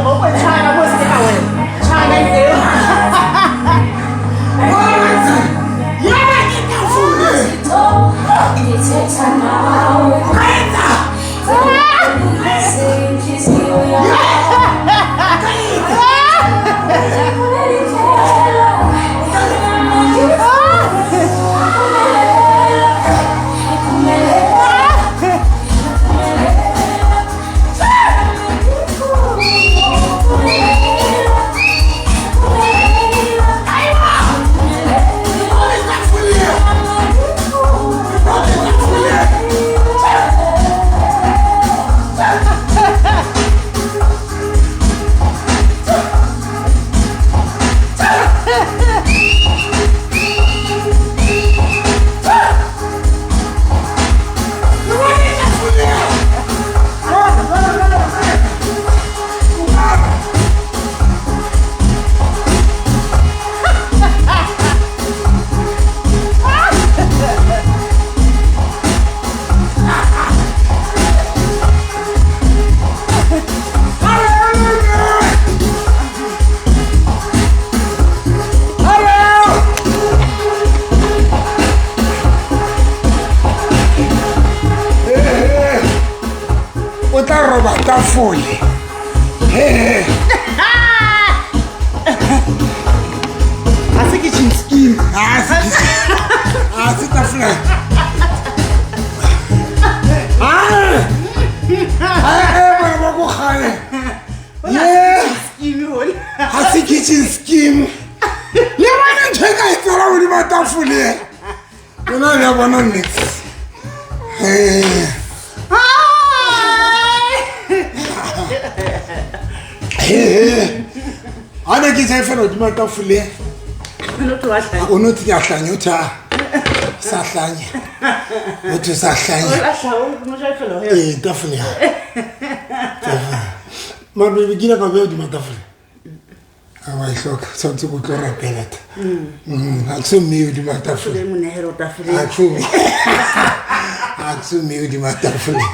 Mo tshwara mo se ka wena. Tshwara eo. Yena ke tafole. O ka etsa. O tla roba tafole. Ha se kitchen scheme. Ha se tafole. Bana ba ko kgale. Scheme hole. Ha se kitchen scheme. Le bona ntho e ka e tswela hodima tafole. Lona le a bona nix. Ha ne ke ja fela hodima tafole. O no ke a hlanya, o tha sa hlanya. O tho sa hlanya. Ee, tafole ya. Mara baby, ke ile ka beha hodima tafole. A wa e hloka, tshwanetse ko tlo rapela ta. Ha ke so mme hodima tafole. Ha ke so mme. Ha ke so mme hodima tafole.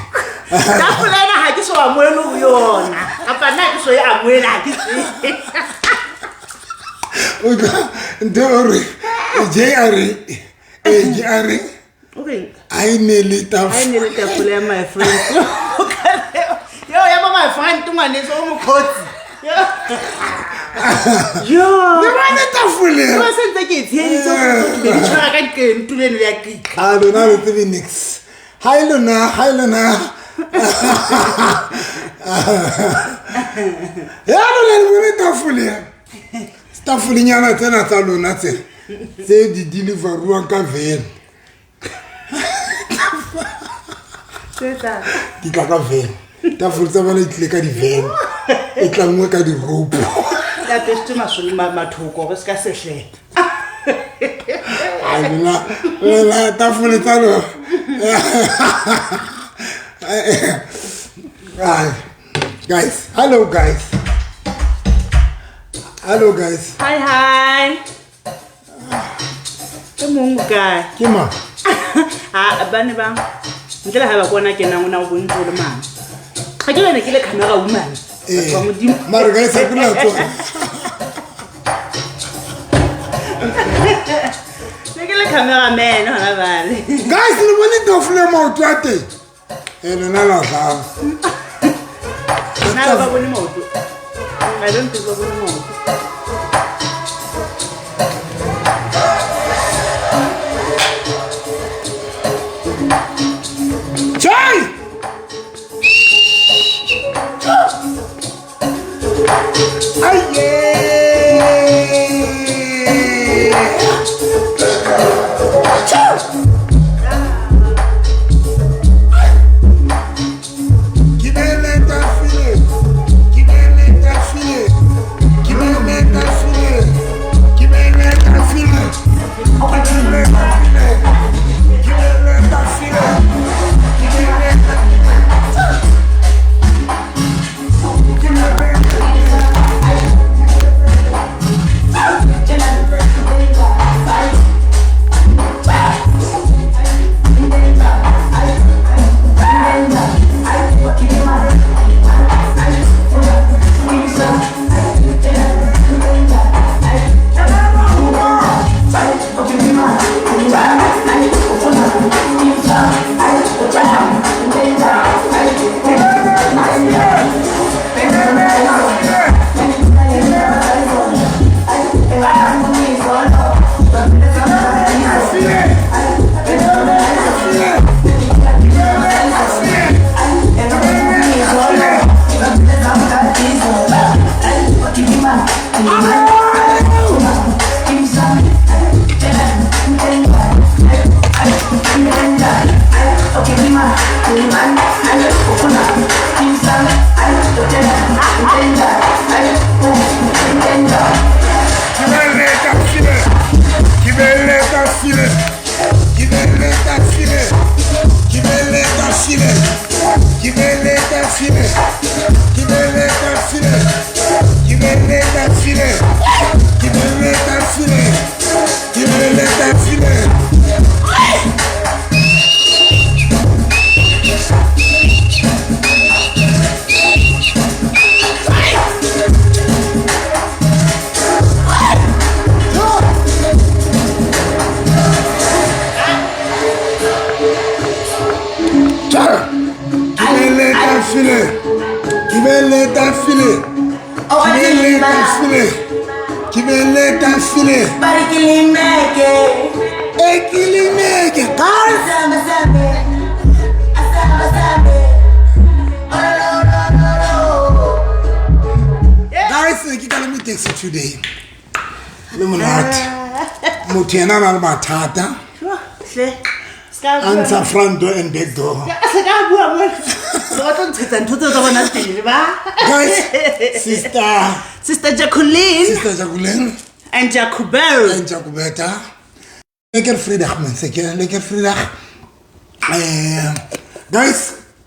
Tafole ena ha ke so amohele ho yona. Kapa nna ha ke so e amohele, ha ke tsebe. Utlwa, ntho e re, J a re, J a re, O reng? Ha e ne le tafole. Ha e ne le tafole ya my friend. Yo, ya ba my friend ngwaneso o mokgotsi. Yo. Le bone tafole. Ba sentse ke e tsheheditse ho ke be ke tshwara ka diqentu leno ya qika. Ha lona le tsebe nix. Ha e lona, ha e lona. Ya lona le bone tafole. Tafolenyana tsena tsa lona tse tse di deliveruwang ka van. Di tla ka van. Tafole tsa bona di tlile ka di-van. E tlanngwe ka di-rope. E apesitswe masole mathoko gore se ka sehlela. Ai, lona, lona tafole tsa lona. Ai, guys, hello guys. Hello guys. Hi hi. Ke mong o kae? Ke mang? Ha ba ne ba ntle le ha ba kona ke nang o na o bontse o le mang. Ga ke bone ke le camera woman. Ee. Batho ba Modimo. Mara guys, ha ke na tsona. Ne ke le cameraman hona bale. Guys, le bone tafole maoto a teng? Lona la dlala. Na ba bone maoto? I don't think ba bone maoto. Jay! Aye! Ke bele tafole. Ke bele tafole. Ba re ke lemeke. E ke lemeke. Guys. Guys, ke kalame taxi today. Le monate. Motho yena a na le mathata. Hle. Ska A ntsha front door and back door. Se ka bua mo. Se batla ntshetsa ntho tseo tsa bona pele ba. Guys, sister, Sister Jacqueline Sister Jacqueline and Jacobel. and Jacobeta. Lekker vrijdag mensen, hè? Lekker vrijdag. Guys,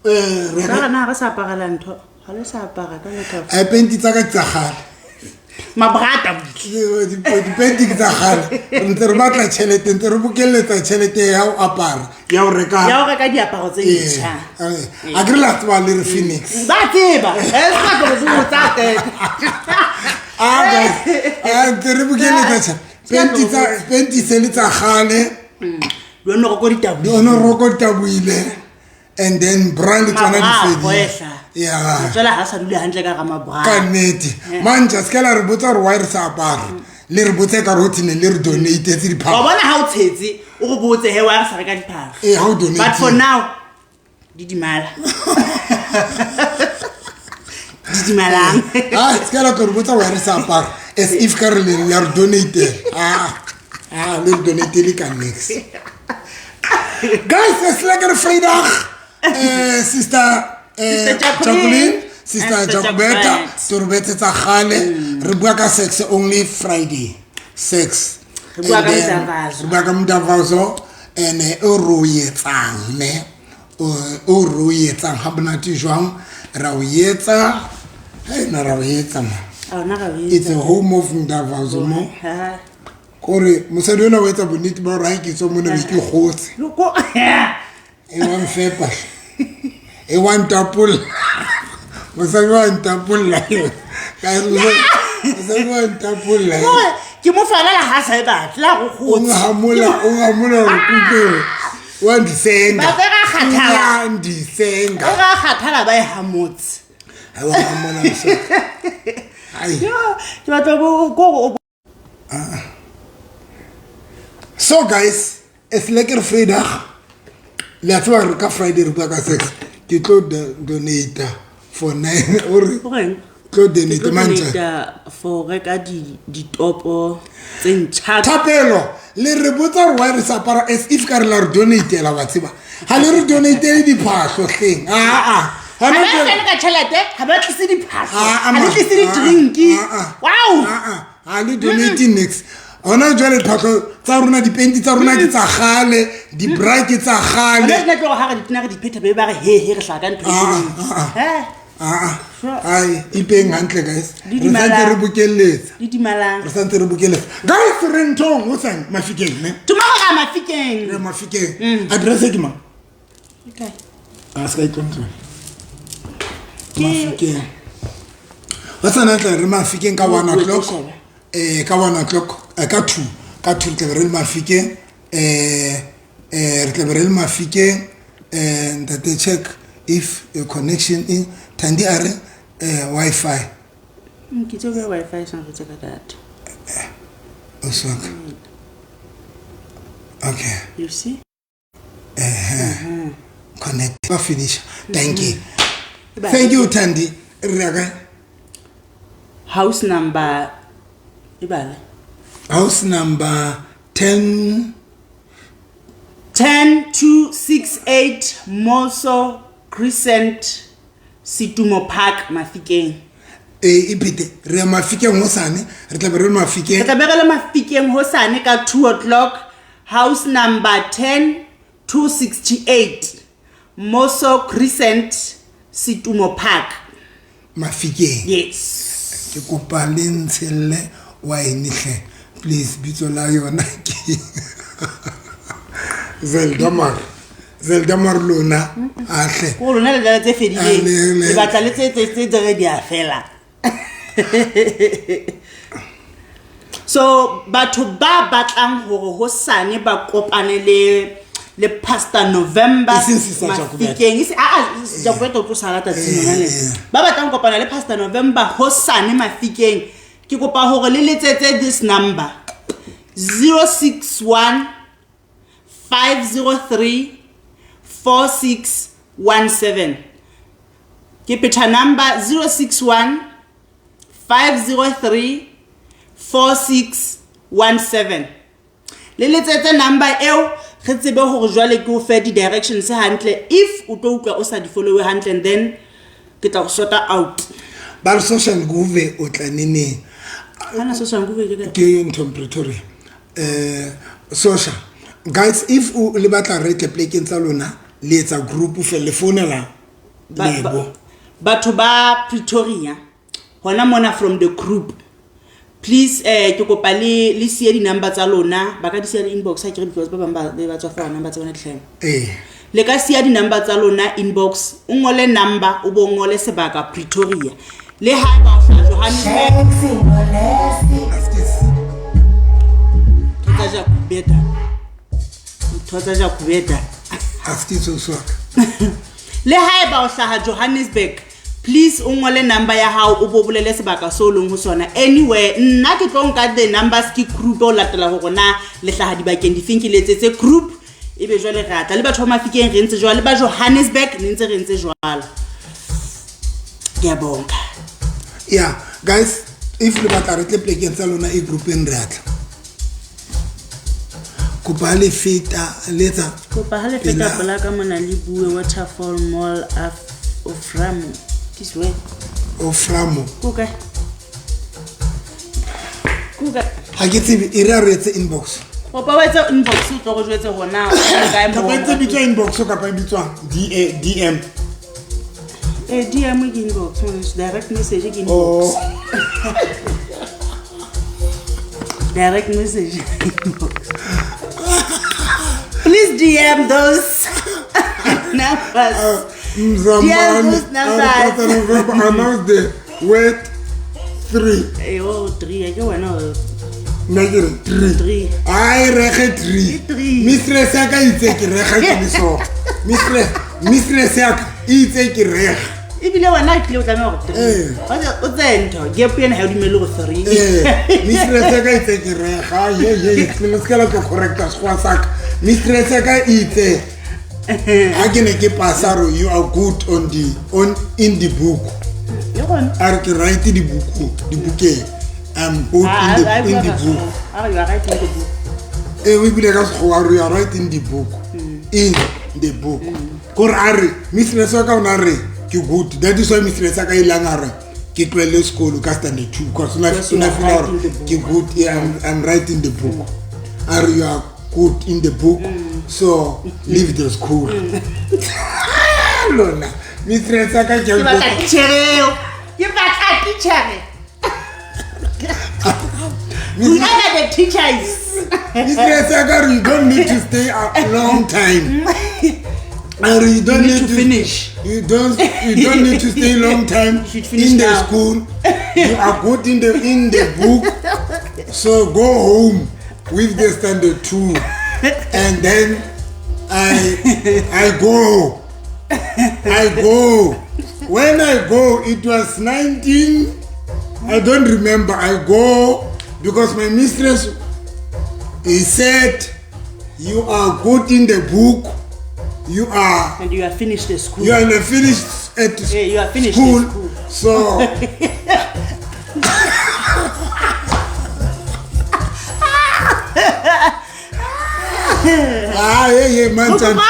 re Ba rena ga re sa aparela ntho. Ga le sa apara ka nako. Penti tsa ka tsa kgale. Mabrata. Dipenti ke tsa kgale. Re ntse re batla tjhelete, ntse re bokelletsa tjhelete ya ho apara, ya ho reka. Ya ho reka diaparo tse ntjha. A ke re la tseba le re Phoenix. Ba tseba. Eh, se ka tlo go tsa teng. Ah, guys, ah, ntse re bokelletsa tjhelete. Penti tsa penti se le tsa kgale. Di ono roko di tabuile. Di ono roko di tabuile. And then bra le tsona di Mabra, fedile. boehla. Yeah. Matswele ha sa dule hantle ka ga mabra. Ka nnete. Manje se ka la re botsa hore why re sa apara. Le re botse ka re ho thine le re donate-etse diphahlo. Wa bona ha o tshetse, o re botse he why re sa reka diphahlo. Eh, ha o donate. But for now, didimalang. Didimalang. Ah, se ka la tlo re botsa why re sa apara. As if ka re le la re donate. Ah, ah, le re donate le ka next. Guys, it's lekker vrijdag. Sister, Sister Jacqueline. Jacqueline, Sister And Sister Jacobeta, Jacobet. Torbete tsa kgale. Re bua ka sex only Friday. Sex. Re bua ka And then, mdavazo. re bua ka mdavazo and o re o etsang, ne? O re o etsang ha monate jwang? Ra o etsa. Hey, na ra o etsa ma. A ona ra o etsa. It's a home of mdavazo mo. Ha. Kore mosadi ona o etsa bonnete ba hore ha ke tswa mona be ke kgotse. Loko. E wa mfepa. E wa ntapolla. Mosadi wa ntapolla. Guys, mosadi wa ntapolla. Kore, ke mo falala ha sa e batle, la go O kgotse. ngamola, o ngamola hore kutlwe. Wa ndisenga. Ba tse ra kgathala. Wa ndisenga. O ra kgathala ba e hamotse. Ha wa ngamola mosadi. Ai. Yo, ke batla bo ko o Ah. So guys, it's lekker vrijdag. Le a tseba hore ka Friday re bua ka sex. Ke tlo donate for 9 ore. Goreng? Tlo donate Ke tlo mantja. donate for reka ditopo tse ntjha. Thapelo, le re botsa hore why re sa apara as if ka re la re donate-ela wa tseba. Ha le re donate-ele diphahlo hleng. Ah, ah. Ha Hona ba jwale- fane ka tjhelete, ha ba tlise diphahlo, Ah, ah, ha le ma. tlise Ah, di-drink. ah, ah. Wow. Ah, ah. Ha le donate niks. Hona jwale diphahlo tsa rona, dipenti tsa rona ke tsa kgale, di-bra ke tsa kgale. Hona jwale tlo ha re di tena re di phetha, be ba re he, he, re hlaha ka ntho e Ah, teng. ah, ah. Eh? Ah, ah. Sure. Ai, ipeng hantle, guys. Di Re santse dumelang. re bokelletsa. Di dumelang. Re santse re bokelletsa. Guys, re nthong hosane Mafikeng, ne? Tomorrow re ya Mafikeng. Re Mafikeng. Address e ke mang? Okay. Ah, se ka itlontlong. Ke- Mafikeng. Hosane tla re Mafikeng ka 1 Mo- o'clock. mo- Ka 1 o'clock, ka 2. Ka 2 re tla be re le Mafikeng. Re tla be re le Mafikeng. Ntate, check if your connection in Thandi a re, Wi-Fi. Ke tsebe Wi-Fi e seng re tseka data. O soka. Okay. You see? Connect. Ba finish. Thank you. Ba- Thank you, Thandi. Re ya kae? House number e bale. House number 10. 10268 Moso Crescent, Setumo Park, Mafikeng. E phete, re ya Mafikeng hosane, re tla be re le Mafikeng. Re tla be re le Mafikeng hosane ka 2 o'clock, house number 10268 Moso Crescent, Setumo Park. Mafikeng. Yes. Ke kopa le ntshelle wine hle. Please, bitso la yona ke Zelda Mar. Zelda Mar lona, a hle. Ko lona le dlala tse fedileng. Ah, le, le. Le batla le tse, tse, tse, tse re di a fela. So batho ba batlang hore hosane ba kopane le Le Pastor November E seng Sister Jacobeta. Mafikeng. E se- ah, ah, Jacobeta o tlo sala tsatsing lona lena. Ba batlang ho kopana le Pastor November hosane Mafikeng, ke kopa hore le letsetse this number: 061 503 4617. Ke phetha number: 061 503 4617. Le letsetse number eo, re tsebe hore jwale ke o fe di-directions hantle. If o tlo utlwa o sa di followe hantle, and then ke tla go sorta out. Ba re Soshanguve o tla neneng? Kana Soshanguve ke kae? Ke ntho Pretoria. Sosha guys, if o le batla re tle plekeng tsa lona, le etsa group fe le founela Lebo. Batho ba Pretoria hona mona from the group, please, ke kopa le siye di-number tsa lona. Ba ka di siya inbox ha kere, because ba bang ba tswa fa number tsa bona dihlaheng. Le ka siya di-number tsa lona inbox, o ngole number, o bo ngole sebaka Pretoria, le haeba o hlaha Johannesburg. Askis. Ntho tsa Jakubeta, ntho tsa Jakubeta. Askis o swaka. Le haeba o hlaha Johannesburg, please, o ngole number ya hao, o bo bolele sebaka seo o leng ho sona, anywhere. Nna ke tlo nka the numbers, ke group o latela hore na le hlaha dibakeng difeng, ke letsetse group, ebe jwale re atla le batho ba Mafikeng. Re ntse jwalo le ba Johannesburg, ne ntse re ntse jwalo. Ke a bonga. Yeah guys, if le batla re tle plekeng tsa lona e groupeng, re atla. Kopa le feta le etsa. Kopa ha le feta polaka mona, le bue Waterfall Mall of Oframo. This way. Oframo. Ko kae? Ko kae? Ha ke tsebe, e re a re etse inbox. Kopa o etse inbox, o tlo re jwetse hore na o kae Kapa moo. e ntse bitswa inbox kapa e bitswang DM? DM ke inbox, ngwaneso. Direct message ke inbox. Oh. Direct message inbox. Please DM those numbers. Mzamani. DM those numbers. November announce the word three. Oh, three ke wena o. Nna ke re three. Three. Ai, rege three. Ke three. Mistress ya ka itse ke rege, ke le so mistress ya ka itse ke rege. Ebile wena tlile o tlameha hore three. O tseye ntho gap ena, ha o dumelle hore three. Mistress ya ka itse ke rege. Ai, ye ye le se ka la tlo correcta sekgowa sa ka. Mistress ya ka itse ha ke ne ke pasa re, "You are good on the on in the book." Le gona. A re ke right dibuku dibukeng, I'm good in the book. A re you are right in the book. Ee, o ebile ka sekgowa a re you are right in the book, in the book. Kore a re mistress wa ka ona re ke good. That is why mistress ya ka ilang a re ke tlohelle sekolo ka standard two, because o na Because o na you are feel right in the gore book. ke good. Yeah, I'm right in the book. A re you are good in the book, so leave the school. Lona mistress ya ka ke Ke batla titjhere eo, ke batla titjhere, whoever the teacher is. Mistress ya ka re you don't need to stay a long time. A re you don't You need need to finish. You don't need to stay long time You should finish in the now. school. You are good in the book, so go home with the standard two. And then I go. When I go, it was 19, I don't remember. I go because my mistress, he said you are good in the book, you are And you are finished the school. You are in the finished at Yeah, you are finished school, the school. So ah, hey, hey, man. Re kopa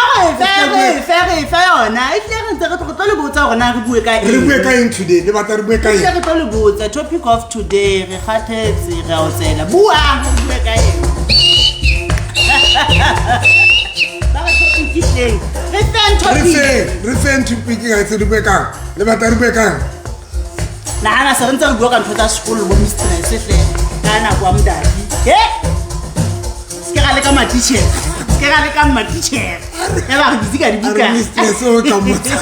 re fe yona, ehlile re ntse re tlo le botsa hore na re bue ka Re eng. bue ka eng today? Le batla re bue ka Ehlile eng? re tlo le botsa topic of today. Re kgathetse, re a otsela. Buang, re bue ka eng? Ba re topic ke tleng, re feng Re topic. fe, re feng topic ka tse, re bue kang? Le batla re bue kang? Nahana se re ntse re bua ka ntho tsa sekolo, bo mistress hle, ka nako ya modadi he se ke ra leka matitjhere, se ke ra leka matitjhere e ba re bitse ka A re dibuka. Mistress o ka motsa.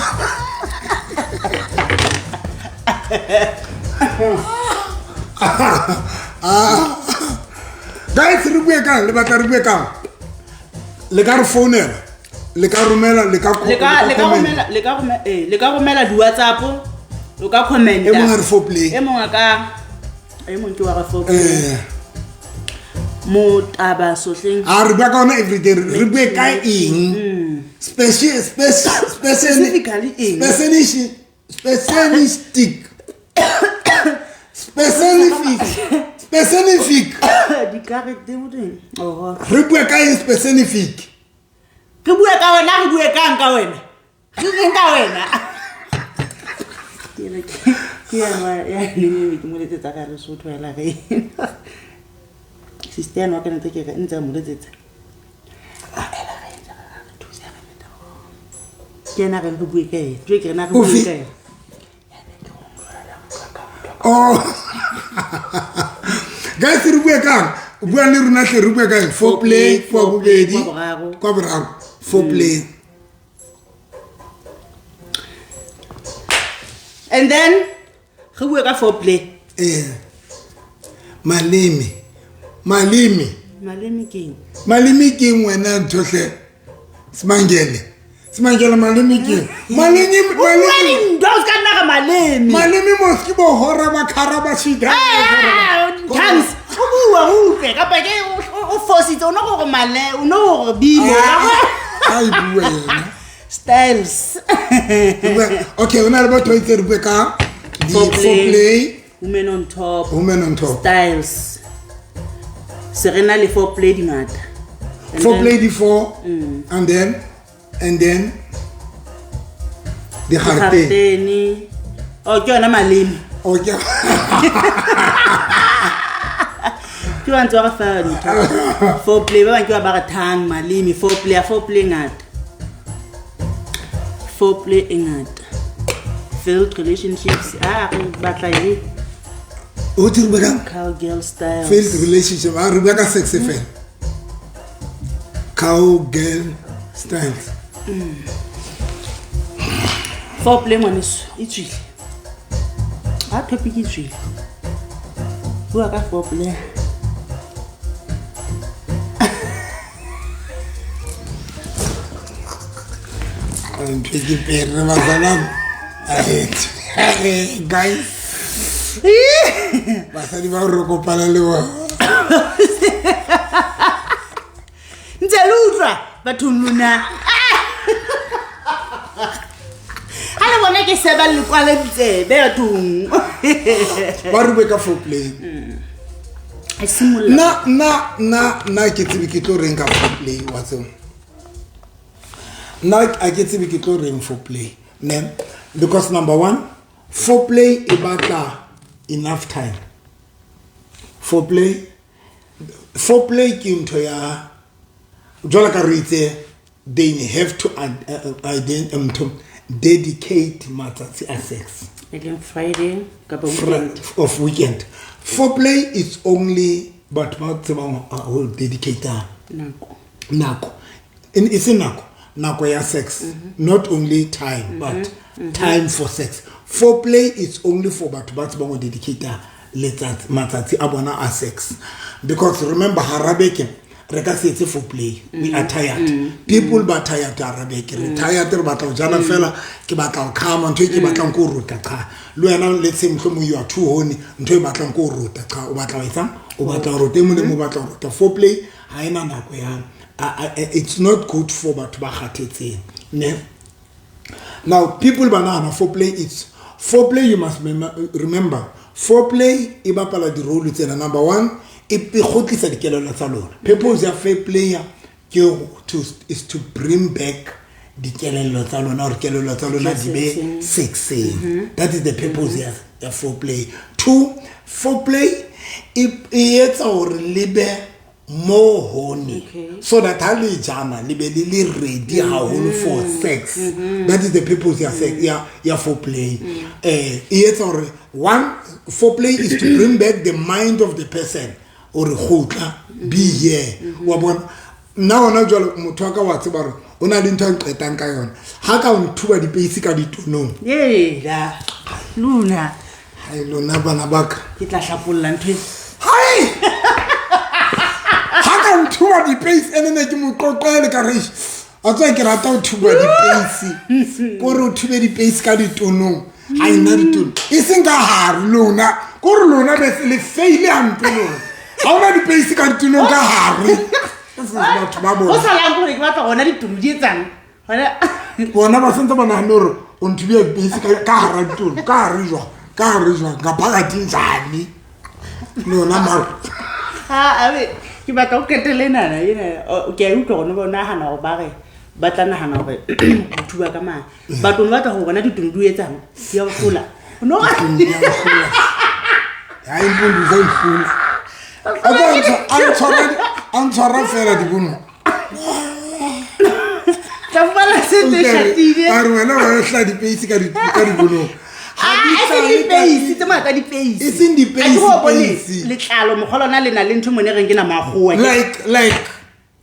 Ah. Guys, re bue kang? Le batla re bue kang? Le ka re founela. Le ka romela, le ka Le ka le ka comment. romela, le ka romela, le ka romela di WhatsApp, o ka comment. E mong a re foreplay. E mong a ka, e mong ke wa re foreplay. Motaba sohleng. A re bua ka ona everyday, re bue ka eng? Specifically eng? Specialistic. Specific. Specific. Dikarete o teng. Oho. Re bue ka eng specific? Re bue ka wena, re bue kang ka wena? Re reng ka wena? Ke ena ke ya neng ke mo letsetsa ka Lesotho hela re. Sister ena wa ka ntse ke re ntse a mo letsetsa. A ela re ntse re re thusa re feta. Ke ena re re bue ka ena. Jwe ke rena re bue Ofe? ka ena. Oh. Guys, re bue kang? Bua le rona hle, re bue kang? Foreplay, Foreplay, kwa bobedi, kwa boraro. Kwa boraro. Foreplay. And then re bue ka foreplay. Maleme. Maleme. Maleme ke eng? Maleme ke eng wena ntho hle? Smangele. Smangele maleme ke eng? Maleme, O bua maleme. dintho, o ska nna re maleme. Maleme mos ke bo hora ba khara ba shida. Chance. O bua o utlwe kapa ke o fositse, o no gore male, o no gore bile. Ai bua yena. Styles. Okay, o na le batho ba itse re bue ka di Foreplay. foreplay, Women on top. Women on top. Styles. Se re na le foreplay di ngata. And Foreplay then di four, and then, and then di garte. Gauteng. Oh, ke yona maleme. Okay. Ke ba ntse ba re fa ntho. Foreplay ba bang ke ba ba re thang maleme, foreplay, a foreplay ngata. Foreplay e ngata. Failed relationships, a re batla e. O tse re bua kang? Cowgirl styles. Failed relationship, a re bua ka sex fela. Cowgirl styles. Foreplay ngwaneso e tswile. A topic e tswile. Bua ka foreplay. Ntho e ke pere bazalwane. Guys. Basadi ba re kopana le bona. Ntse le utlwa bathong lona. Ha le bona ke seba le kwala ditsebe bathong. Ba re bue ka foreplay. A simolla. Nna ke tsebe ke tlo reng ka foreplay wa tseba. Nna a ke tsebe ke tlo reng foreplay, ne? Because number one, foreplay e batla enough time. Foreplay ke ntho ya jwalo ka re itse, they have to to dedicate matsatsi a sex. E leng Friday kapa weekend. Of weekend. Foreplay is only batho ba tsebang ho dedicate Nako. Nako. And it's nako. Nako ya sex. Not only time, but time for sex. Foreplay is only for batho ba tsebang ho dedicate letsatsi, matsatsi a bona a sex. Because remember, hara beke re ka se etse foreplay. We are tired. People ba tired hara beke. Re tired, re batla ho jana fela, ke batla ho khama, ntho e ke batlang ke ho rota cha. Le wena let's say mohlomong you are too horny, ntho e batlang ke ho rota cha. O batla ho etsang? O batla ho rota, e mong le mong o batla ho rota. Foreplay ha ena nako ya, it's not good for batho ba kgathetseng, ne? Now people ba nahana foreplay, it's foreplay, you must remember, foreplay e bapala di-role tsena. Number one, e kgotlisa dikelello tsa lona. Purpose ya foreplay ke to, is to bring back dikelello tsa lona, hore kelello tsa lona di be sexy. That is the purpose ya foreplay. Two, foreplay e etsa hore le be more horny. So that ha le jana le be le le ready haholo for sex. That is the purpose ya sex, ya foreplay. E etsa hore one, foreplay is to bring back the mind of the person. Hore kgutla, be here. Wa bona? Nna hona jwale motho wa ka wa tseba hore o na le ntho a nqetang ka yona. Ha ka o nthuba dipeisi ka ditonong. Yela, lona. Hai, lona bana ba ka. Ke tla hlapolla ntho e. Hai! Ha ka nthuba dipeisi, ene ne ke mo qoqele ka re, eish, A tswa ke rata ho thuba dipeisi, kore o thube dipeisi ka ditonong, ga e nna ditono e seng ka gare lona, kore lona bese le feile hampe lona, ga ona dipeisi ka ditonong ka gare. Batho ba o bona salang gore ke batla gona ditono di etsang gona. Bona ba sentse ba nagane gore o nthubia dipeisi ka gara ditono, ka gare jwang, ka gare jwang, ngaphakathi njani lona mara. Ha abe ke batla o qetele nana ena ke a utlwa gone ba nagana gore ba re ba tla nagana gore o thuba ka mang, batho ba batla go bona ditono di etsang, di a gola no. Hayi, impundu zayidlula a ntshwara fela dibono. Tla fumana sentse shatile. A re wena wa hla dipeisi ka dibonong. E seng dipeisi tse maata, dipeisi. E seng dipeisi, A ke go bone peisi. Letlalo mokgwa lona le na le ntho mone reng ke nama ya kgowa. Like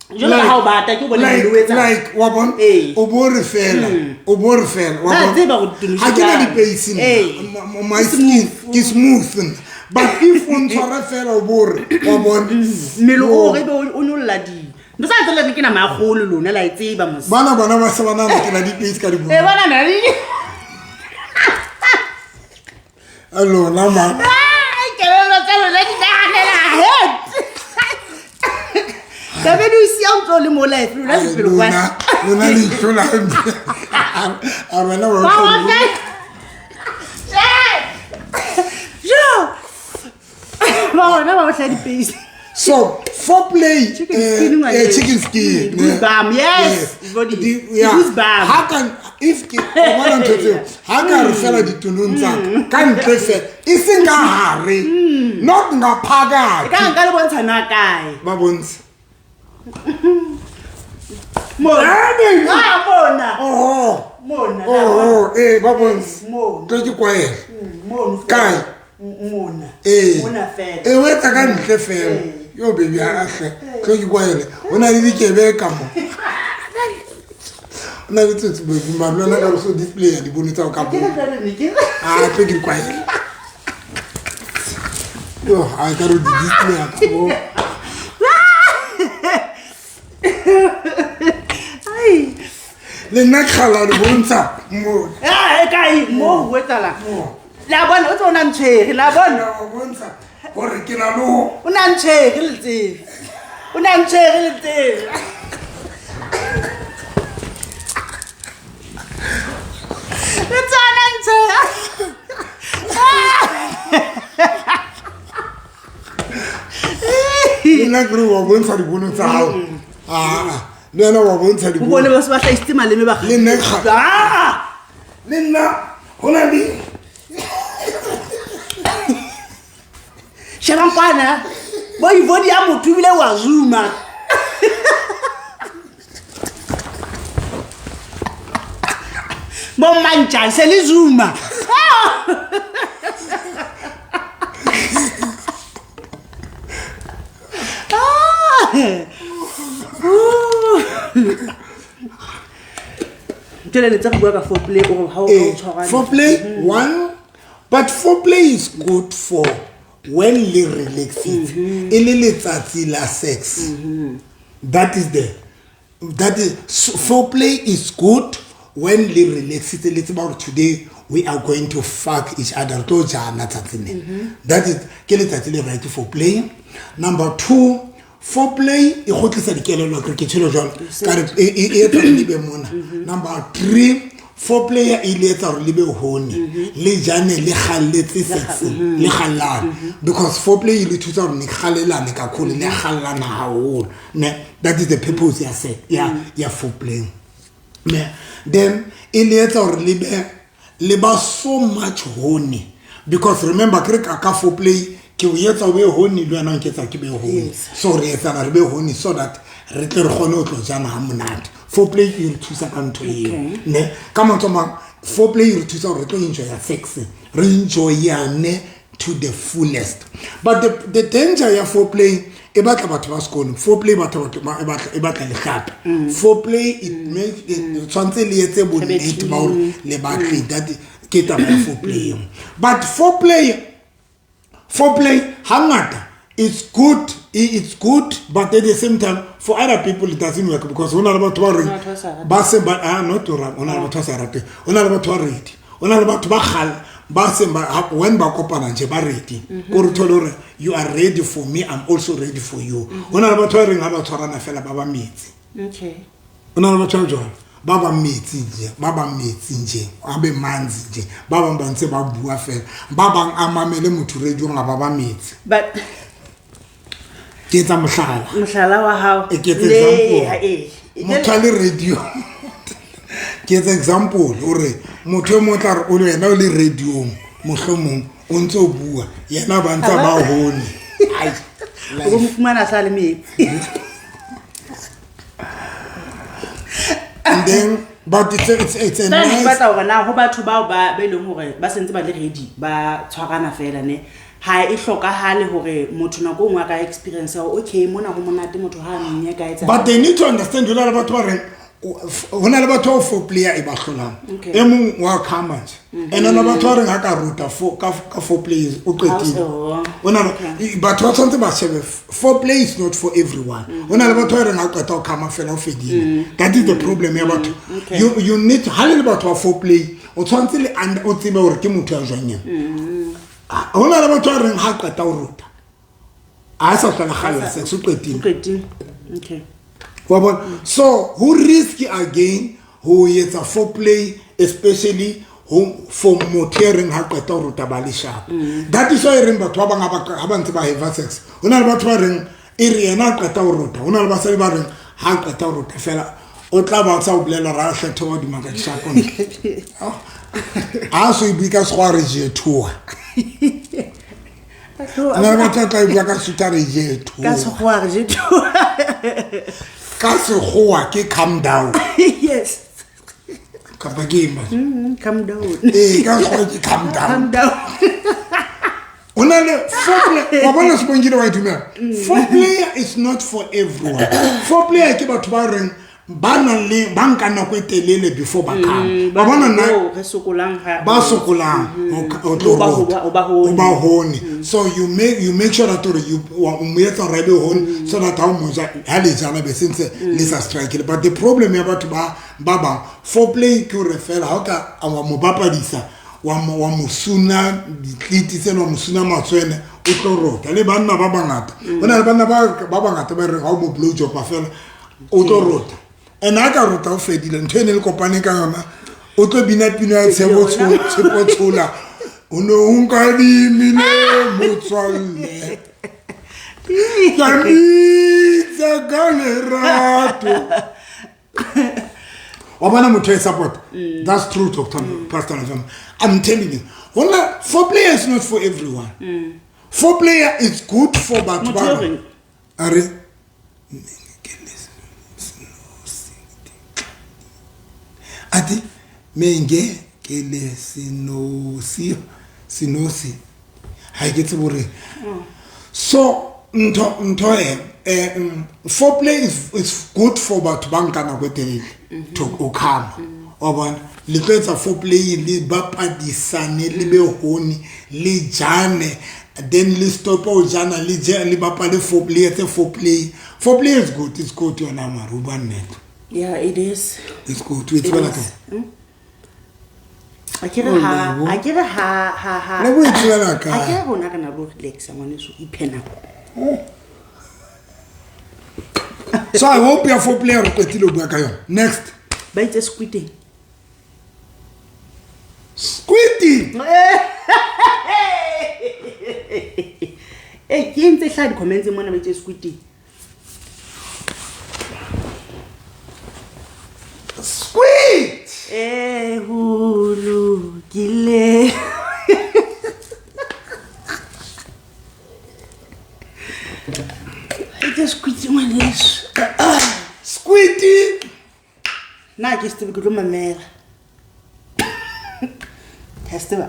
Jwalo ka ha o bata ke o bone like mmele o etsang. Like wa bona, Ee. o bo re fela, o bo re fela wa Ba bona. tseba hore ditono Ha ke na di jwang. dipeisi nna. Ee. My skin ke smooth nna. But if o ntshwara fela, o bo re wa bona. Mmele o re be o nyolla di ntho tsa tsela ke nama ya kgolo, lona la e tseba mos. Bana bona ba se ba nahana ke na dipeisi ka E dibonong. bona na A lona ma. Kelello tsa lona di nahanela ahead. Tabe di o siya o ntso o le mo life lona sepelo kwa. Lona, lona le itlola hampe. A wena wa Ba wa kae? Jo! Ba bona ba batla dipeisi. So foreplay, Chicken skin, ngwaneso. Chicken skin. Goosebump, yes. Body. Yeah. Goosebump. Ha ka if ke o bona ntho tseo, ha ka re fela ditonong tsa ka ntle fela, e seng ka hare, not E ngaphakathi. ka nka le bontsha na kae? Ba bontshe. Mona. Ah, baby. Ah, mona. Oho. Mona. Oho, eh, ba bontshe. Mona. Tlo ke kwaela. Mono. Kae? Mona. Ee. Mona fela. E o etsa ka ntle fela. Yo baby, a hle tlo ke kwaele, o na le dikebeka mo, o na le tsotsi baby, mare le wena ka re so display ya dibono tsa go ka Ke bo re jwale ne ke a tlo ke di kwaele. Yo, a ka re di display ya ka bo. Ai. Le nna kgala le bontsha mo. Ah, e kae mo ho etsahala? La bona o tse o na ntshwere, la bona. O bontsha gore ke na le ho O na ntshwere le tsebe. O na ntshwere le tsebe. Le tsana ntshwere. Le nna ke re wa bontsha dibono tsa gago, aa, le wena wa bontsha O bone dibono. ba se ba hlahisitse maleme ba. Le nna Ah! Le nna go na le Shebang kwana. Bo ivodi ya motho ebile wa zooma. Bo mantjang se le zooma. Ah! Jwale le tse re bua ka foreplay, o re ha o tshwarane. Foreplay one, but foreplay is good for when le relaxitse, e le letsatsi la sex. That is the that is so, foreplay is good when le relaxitse, le tseba gore today we are going to fuck each other, re tlo jana tsatsing le. That is ke letsatsi le right for play. Number two, foreplay e kgotlisa dikelello, ke re ke tshelo jwalo ka re e etsa hore le be mona. Number three, foreplay e ile etsa hore le be hone, le jane, le kgalletse sex, le kgallane, because foreplay e le thusa hore ne kgalelane kakhulu, le kgallana haholo ne. That is the purpose ya se ya foreplay ne. Then e le etsa hore le be le ba so much horny, because remember ke re ka foreplay ke o etsa o be horny, le wena o nketsa ke be horny. So re etsana re be horny so that re tle re kgone ho tlo jana ha monate. Foreplay e re thusa ka ntho eo ne. Ka mantswe a mang, foreplay e re thusa hore re tlo enjoya sex, re enjoyane to the fullest. But the danger ya foreplay, e batla batho ba sekolo. Foreplay batho e batla lehlape. Foreplay it makes it tshwantse le etse bonnete ba hore le batle. That ke taba ya foreplay eo. But foreplay hangata it's good. It's good, but at the same time, for other people it doesn't work because ho na le batho ba reng Batho ba sa rateng. Ba se ba ah not to rap, ho na le batho ba sa rateng. Ho na le batho ba ready. Ho na le batho ba kgale ba seng ba when ba kopana nje ba ready. Ko re thole hore you are ready for me, I'm also ready for you. Ho na le batho ba reng ha ba tshwarana fela ba ba metsi. Okay. Ho na le batho ba jwalo ba bang metsi nje, ba bang metsi nje, a be manzi nje, ba bang ba ntse ba bua fela, ba bang a mamele motho radio nga ba ba metsi. But Ke etsa mohlala. Mohlala wa hao. E ke etsa Le, example. ha, e. Motho a le radio. Ke etsa example hore motho e mong o tla re o le wena o le radio-ong, mohlomong o ntso o bua, yena ba ntse ba hone. Ai, O mo fumana a sa le metsi. And then, but it's a Fela ne ke nice batla hore na ho batho bao ba e leng hore ba sentse ba le ready, ba tshwarana fela ne. Ha e hlokahale hore motho nako e nngwe a ka experience ya hore, okay, mona ho monate motho ha a nnye ka etsa. But they need to understand, ho na le batho ba reng, ho na le batho ba four player e ba hlolang. Okay. E mong wa khama nje. And na batho ba reng ha ka ruta four, ka four players o qetile. Ha o se, Ho na le, okay. batho ba tshwanetse ba shebe, four play is not for everyone. Ho na le batho ba reng ha qeta ho khama fela ho fedile. That is the problem ya batho. Okay. You need to, ha le le batho ba four play, o tshwanetse le o tsebe hore ke motho ya jwang yena. Ho na le batho ba reng ha qeta ho ruta, ha sa hlola kgalla sex, o qetile. O qetile. Okay. Wa bona? So, ho risk again ho etsa foreplay, especially ho for motho e reng ha qeta ho ruta ba le sharp. That is why e reng batho ba bang ha ba ntse ba have sex. Ho na le batho ba reng e re yena ha qeta ho ruta. Ho na le basadi ba reng ha qeta ho ruta fela o tla ba sa o bolela ra hlethe wa duma ka sharp. Ha so e bue ka sekgowa re je thoa. Na le batho ba tla e bua ka Sesotho a re je thoa. Ka sekgowa re je thoa. Ka sekgowa ke calm down. Yes. Kapa ke eng batho? Calm down. Ee, ka sekgowa ke calm down. Calm down. O na le foreplay, wa bona Sibongile wa e dumela? Foreplay is not for everyone. Foreplay ke batho ba reng ba nang le, ba nka nako e telele before ba come. Wa bona nna Bao re sokolang ha ba sokolang, ho ka, ho tlo Ho ba ho rota. ba, ho ba hone. Ho ba hone. So you make sure that hore you, wa, o mo etsa hore a be hone, so that ha o mo ja, ha le jana be sentse le sa strike. But the problem ya batho ba bang, foreplay ke hore fela ha o ka, wa mo bapadisa, wa mo suna ditliti tsena, wa mo suna matswele, o tlo rota. Le banna ba bangata. Ho na le banna ba bangata ba reng ha o mo blow job fela, o tlo rota. And ha ka rota o fedile, ntho e ne le kopane ka yona, o tlo bina pina ya Tshepo Tshepo Tshola. O ne o nkadimile motswalle. Ka mitsa ka lerato. Wa bona motho e support. That's true, Doctor Pastor Nzama. I'm telling you. Hona, foreplay is not for everyone. Foreplay is good for batho ba Motho o bang. reng? A re, Ati, menge ke le senosi, senosi. Ha ke tsebe hore. So, ntho e, foreplay is good for batho ba nka nako e telele to o khama. Wa bona? Le tlo etsa foreplay, le bapadisane, le be hone, le jane, then le stop ho jana, le je, le bapale foreplay, etse foreplay. Foreplay is good, it's good yona mara, o bua nnete. Yeah, it is. It's good. O e tsebela kae? A ke re Oh, ha, Lebo. a ke re ha, ha, ha. Lebo e tsebela kae? A ke re rona re na le ho relaxa, ngwaneso, iphe nako. Oh. So I hope ya foreplay re qetile ho bua ka yona. Next. Ba itse squitting. Squitting. Eh, ke entse hlaha di-comments mona ba itse squitting. Squid. Eh, ho lokile. Itse squitting ngwaneso. Squitting. Nna ke se tsebe, ke tlo mamela. Ke a se tseba.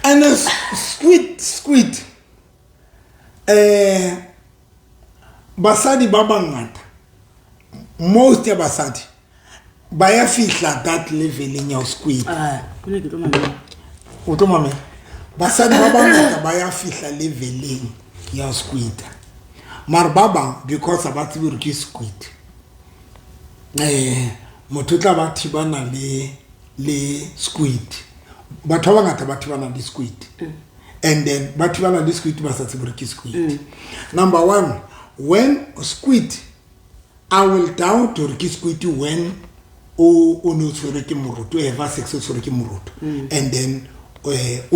And a squid. Basadi ba bangata, most ya basadi ba ya fihla that level ya ho squid. Ah, ke ne ke tlo mamela. O tlo mamela. Basadi ba bangata ba ya fihla leveleng ya squid, mara ba bang because ha ba tsebe hore ke squid, motho o tla ba thibana le squid. Batho ba bangata ba thibana le squid, and then ba thibana le squid ba sa tsebe hore ke squid. Number one, when squid, I will doubt hore ke squid when o ne o tshwerwe ke moroto, o eva sex o tshwerwe ke moroto, and then o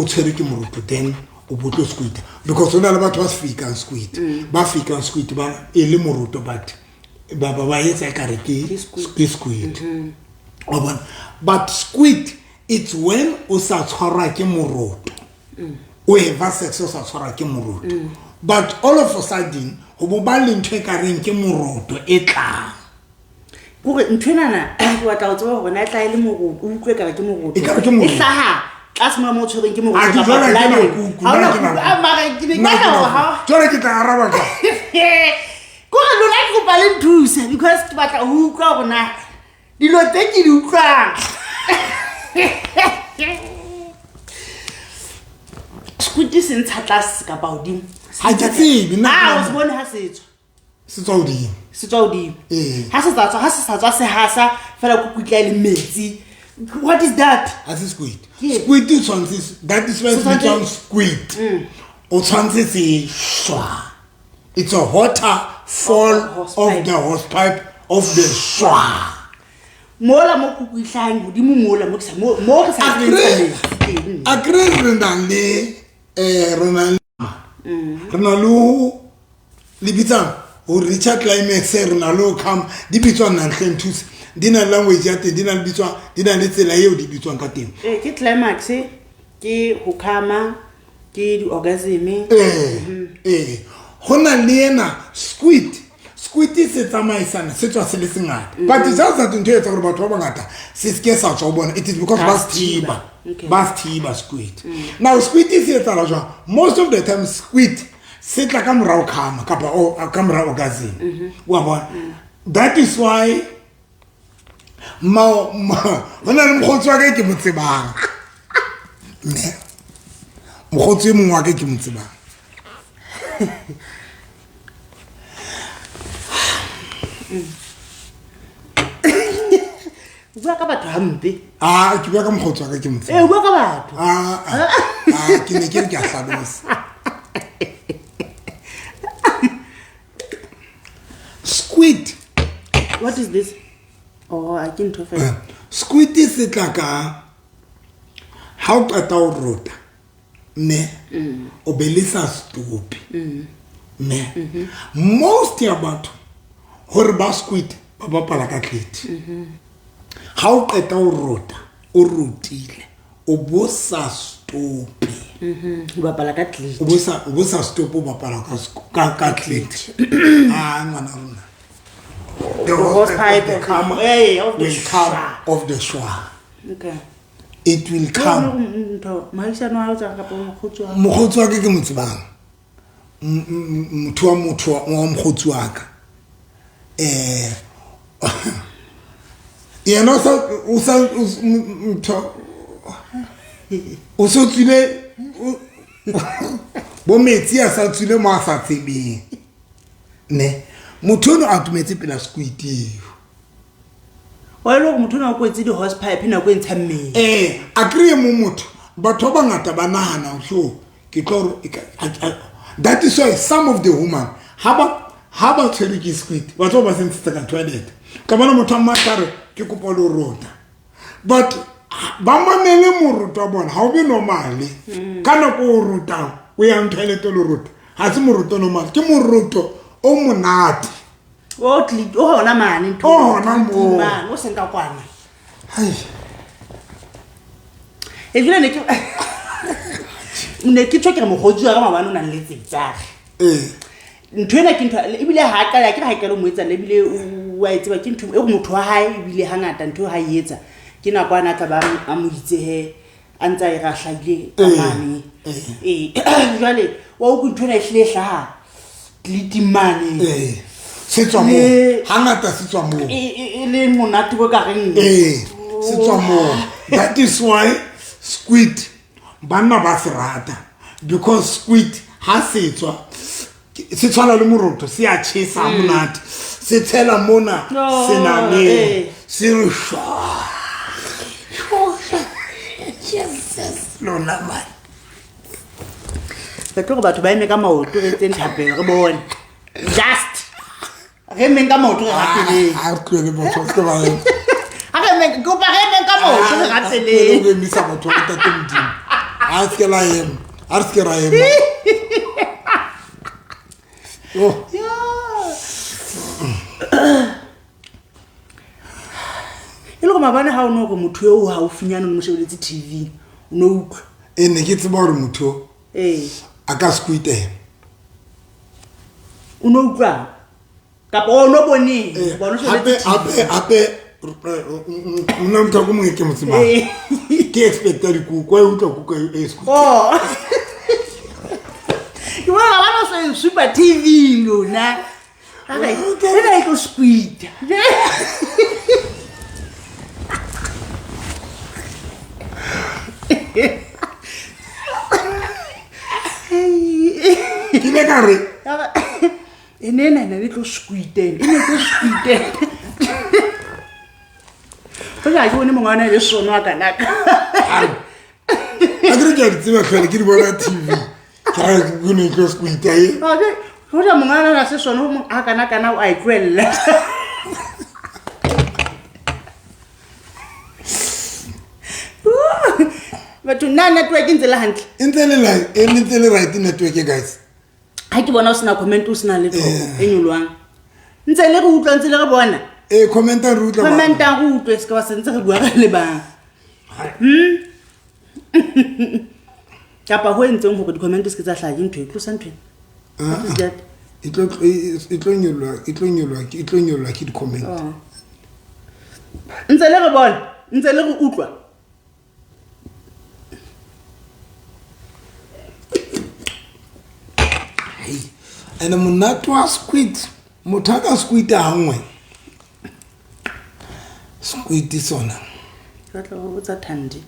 tshwerwe ke moroto, then o bo tlo squid, because ho na le batho ba se fikang squid, ba fikang squid ba e le moroto, but ba etsa ekare ke squid. Wa bona? But squid, it's when o sa tshwarwa ke moroto, o eva sex o sa tshwarwa ke moroto, but all of a sudden ho bo ba le ntho e ka reng ke moroto e tlang. Kore ntho enana ke batla ho tseba hore na e tla e le moroto, o utlwe ekare ke moroto. Ekare ke moroto. E hlaha tlase mona mo o tshwereng ke moroto Ha ke kapa jwale ha ke na bladeng. kuku, Ha nna hona ke na kuku. kuku. Ah, mara ke ne ke Nna ke batla na hore ha kuku. Jwale ke tla araba jwang? Kore lona ke kopa le nthuse because ke batla ho utlwa hore na dilo tse ke di utlwang. Squid se ntsha tlase kapa hodimo? Ha ke tsebe, nna Ah, ke o se bone ha se tswa. Se tswa hodimo. Se tswa hodimo. Ee. Ha se tswa, ha se sa tswa se hasa fela kuku tla le metsi. What is that? Ha se squid. Ke. Squid o tshwanetse, that is why Se se tshwanetse bitswang squid. O tshwanetse se shwa. It's a water fall Of the hose of pipe. the hose pipe of the shwa. Mola mo kuku e hlahang hodimo mola mo ke sa mo mo re sa Akre teng. akre re na le re na le re na le ho le bitsang ho reach climax, re na le ho come di bitswang nang hleng thuse, di na le language ya teng, di na le bitswang, di na le tsela eo di bitswang ka teng. Ke climax, ke ho khama, ke di-orgasm. Ho na le ena squid. Squid se tsamaisana, se tswa se le sengata, but just that ntho e etsa hore batho ba bangata se seke sa tswa ho bona, it is because ba se thiba. Ba se thiba squid. Now squid se etsahala jwang? Most of the time squid se tla ka morao khama kapa o ka morao orgasm. Wa bona? That is why ho na le mokgotsi wa ka e ke mo tsebang. Mme mokgotsi e mongwe wa ka ke mo tsebang. O bua ka batho hampe. Ah, ke bua ka mokgotsi wa ka ke mo tsebang. O bua ka batho. Ah, ah, ah, ke ne ke re ke a hlalosa. Squid. What is this? Oh, a ke ntho fela. Squid se tla ka ha o qeta ho rota, ne? O be le sa stope. Ne? Most ya batho hore ba squid ba bapala ka tlete. Ha o qeta ho rota, o rotile, o bo sa stope. O bapala ka tlete. O bo sa stope, o bapala ka tlete. Ah, ngwana rona. The The horse horse pipe pipe of the of the karma hey, of the will come shwa. of the shwa. Okay. It will come. Ntho, mohaisane wa hao tswa kapa mokgotsi wa hao? Mokgotsi wa ka ke mo tsebang. Motho wa motho wa mokgotsi wa ka. Yena o sa, o sa, o s-, motho, o so tswile, o, bo metsi a sa tswile mo a sa tsebeng. Ne? Motho ono a atometse pela squid eo. Wa e le hore motho ona o kwetse di-horse pipe nako e ntshang metsi. A kry-e mo motho, batho ba bangata ba nahana hore, so, ke tlo hore e ka, a, a, that is why some of the women, ha ba tshwerwe ke squid, batho ba ba se ntshetse ka toilet. Ka bona motho a matla a re, ke kopa le ho rota. But ba mamele moroto wa bona, ha o be normale. Ka nako o rotang, o yang toilet o le rota. Ha se moroto normal, ke moroto o monate. O o hona mane ntho. O hona moo. Mane, o seng ka kwana. Hai. E jwale ne ke ne ke tjho ke re mokgotsi wa ka maobane o nang le tsetsa. Ntho ena ke ntho, ebile ha a qala, ke re ha ke lo mo etsa, ebile o a e tseba, ke ntho e motho wa hae, ebile hangata ntho ha e etsa, ke nako ana a tla ba a mo itse he, a ntse a e rahlahile ka mane. Jwale, wa utlwa ntho ena e hlile e hlaha tliliting mane. Se tswa moo. Le Hangata se tswa moo. E le monate bo ka reng. Se tswa moo. That is why squid, Banna ba se rata because squid ha se tswa se tshwana le moroto, se a tjhesa ha monate, se tshela mona No, senameng, eh. se re shwa. Jesus, lona man. Re tlo gore batho ba eme ka maoto, re etseng thapelo, re bone. Just re emeng ka maoto, re rapeleng. A re tlohele batho ba se ke ba ema. Ha re emeng, kopa re emeng ka maoto, re Ah, rapeleng. re emisa batho ba Ntate Modimo. A se ke la ema, a re se ke ra ema. Oh. E le gore maabane ha o ne gore motho eo haufinyane o ne mo shebeletse TV, o ne o utlwa? E ne ke tseba gore motho Ee. a ka squitela. O ne utlwang? Kapa o no boneng? Eh, Ba o no hape shebeletse TV. hape hape nna motho ko mongwe ke mo tsebang. Ee. Ke expecta dikuku, wa e utlwa kuku e squit. Oh. Ke bona ba no se super TV lona. Are, ena e tlo squita. Ke ile ka re E ne ena ena e tlo squita ena, e ne e tlo squita. Go ja ke bone mongwe wa ona e le sono a kanaka. A ke re ke a di tseba tlhole ke di bona TV. Ke ra ke ne e tlo squita e. Go ja mongwe wa ona se sono a kanakana o a e tlohella. Batho, nna network e ntse le hantle? E ntse le e ntse le right network, guys. Ha ke bona o sena comment, o sena letho e nyolohang. Ntse le re utlwa, ntse le re bona? Eh, commenta re utlwa. Commenta re utlwe, se ka ba sentse re bua re le bang. Kapa ho entseng hore di-comment se ke tsa hlaha ke ntho e tlosa ntho e? What is that? E tlo e tlo nyoloha, e tlo nyoloha, e tlo nyoloha ke di-comment. Oh. Ntse le re bona, ntse le re utlwa. And monate wa squid, motho a ka squid ha nngwe. Squid sona. Ke batla ho botsa Thandi.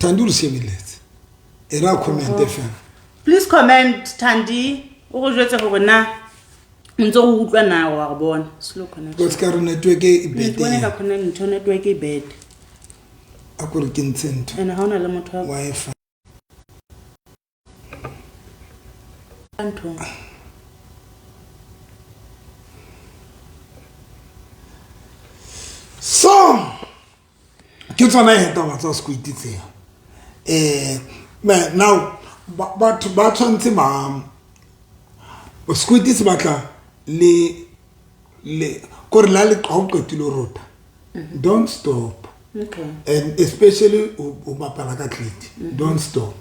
Thandi o re shebeletse. E ra comment fela. Please comment Thandi, o re jwetse hore na o ntse o utlwa na wa re bona. Slow connection. Go ska re network e Ke bona bad. ka connect ntho network e bad. A ko re ke ntshe ntho. And ha ona le motho wa Wi-Fi. Ntho. So ke tsona e taba tsa squid tseo. Now batho ba tshwantse ba squid se batla le le kore la le ha o qetile ho rota. Don't stop. Okay. And especially o bapala ka clit. Don't stop.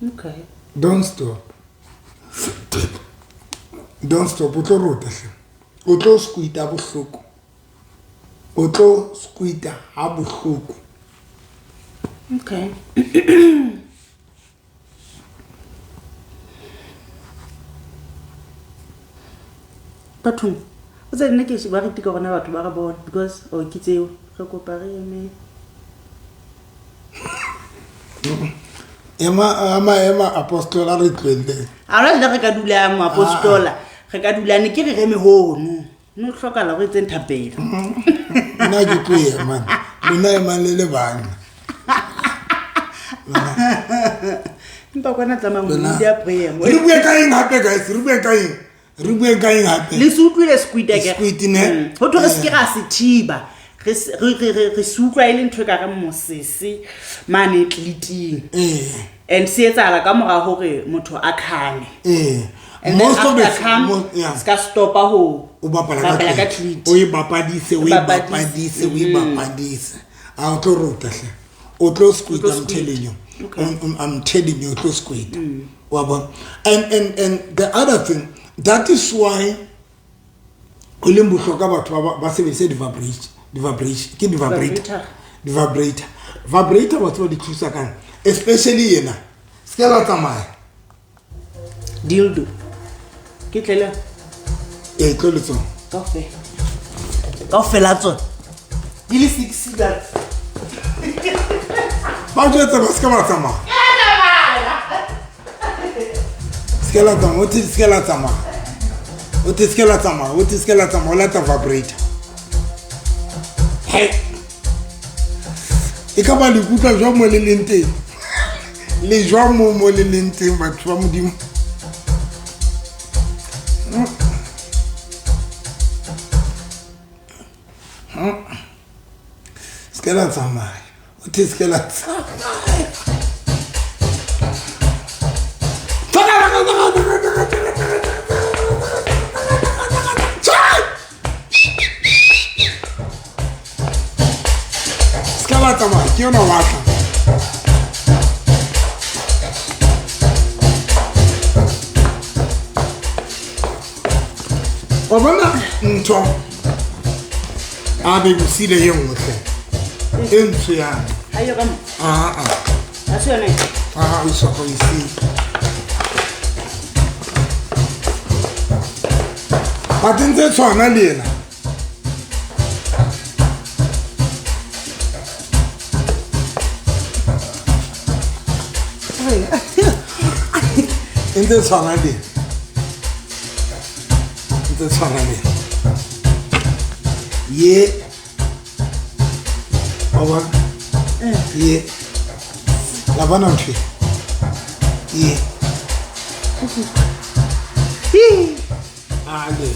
Okay. Don't stop. Don't stop. O tlo rota hle. O tlo squita bohloko. O tlo squita ha bohloko. Okay. Bathong, o tsa nna ke ba re tika gona batho ba re bona because o ke tseo re kopa re eme. Ema ema ema apostola re tlohelle. A ra re ka dula mo apostola, re ka dula ne ke re reme hono. No hlokala re tseng thapelo. Nna ke tlo ema. Lona emang le le bang. Empa kwana tlameha ho media prayer mo. Re bue ka eng hape guys? Re bue ka eng? Re bue ka eng hape? Le se utlwile squid akere? Squid ne. Ho thwe re se ke ra se thiba. Re se utlwa e le ntho e ka reng mosese mane tliting. And se etsahala ka mora hore motho a khame. And then Most of the after come, yeah. se ka stopa ho O bapala ka bapala ka clit. clit. O e bapadise, o e O bapadise. bapadise, o e bapadise. A o tlo rota hle. O tlo squid, O tlo I'm squid. telling you. Okay. I'm telling you, o tlo squid. Wa bona? And the other thing, that is why ho leng bohlokwa batho ba sebedise di-vibration, di-vibration, ke di-vibrator. Vibrator. Vibrator. Vibrator batho ba di thusa kang? Especially yena. Se ke la tsamaya. Dildo. Ke tlele. E tlo le tsona. Kaofela. Kaofela tsona. Di le 6 ka. Ba jwetse ba se ka ba tsamaya. Se ke la tsamaya, o the se ke la tsamaya. O the se ke la tsamaya, o the se ke la tsamaya, o lata vibrator. He. E ka ba le ikutlwa jwang mo le leng teng? Le jwang mo mo le leng teng batho ba Modimo? Se ke la tsamaya. O the se ke la tsamaya. Se ka la tsamaya, ke yona wa tla. Wa bona ntho a be bosile ye nngwe hle e ntsho yane. Ha eyo ka mo. Aa. Ha se yona e? Aa, o iswa go e siile. But e ntse e tshwana le ena. E ntse e tshwana le ena. E ntse e tshwana le ena. Ye. Wa bona? Ye. La bona ntho e? Ye. Ale.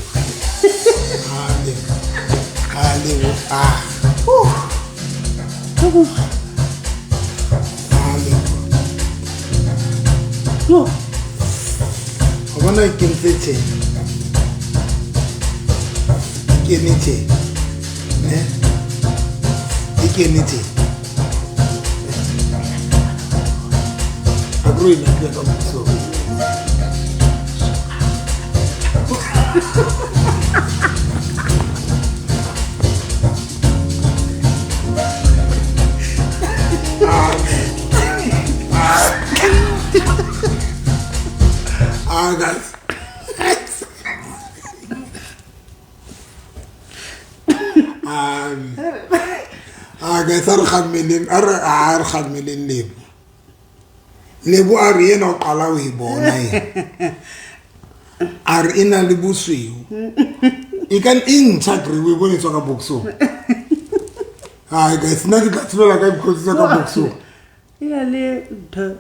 Ale. Ale. Ah. Ale. Yo. Wa bona e kentse tje. E kene tje. Ne? E kene tje. A bro e lapile ka boso. Ah, guys. Ah, guys, a re kgameleng, a re, a re kgameleng Lebo. Lebo a re yena o qala ho e bona yena. A re e na le bosweu. E ka e ntjha kere o e bone e tswa ka boxong. Ai guys, nna ke tla tsebela ka because e tswa ka boxong. E na le ntho.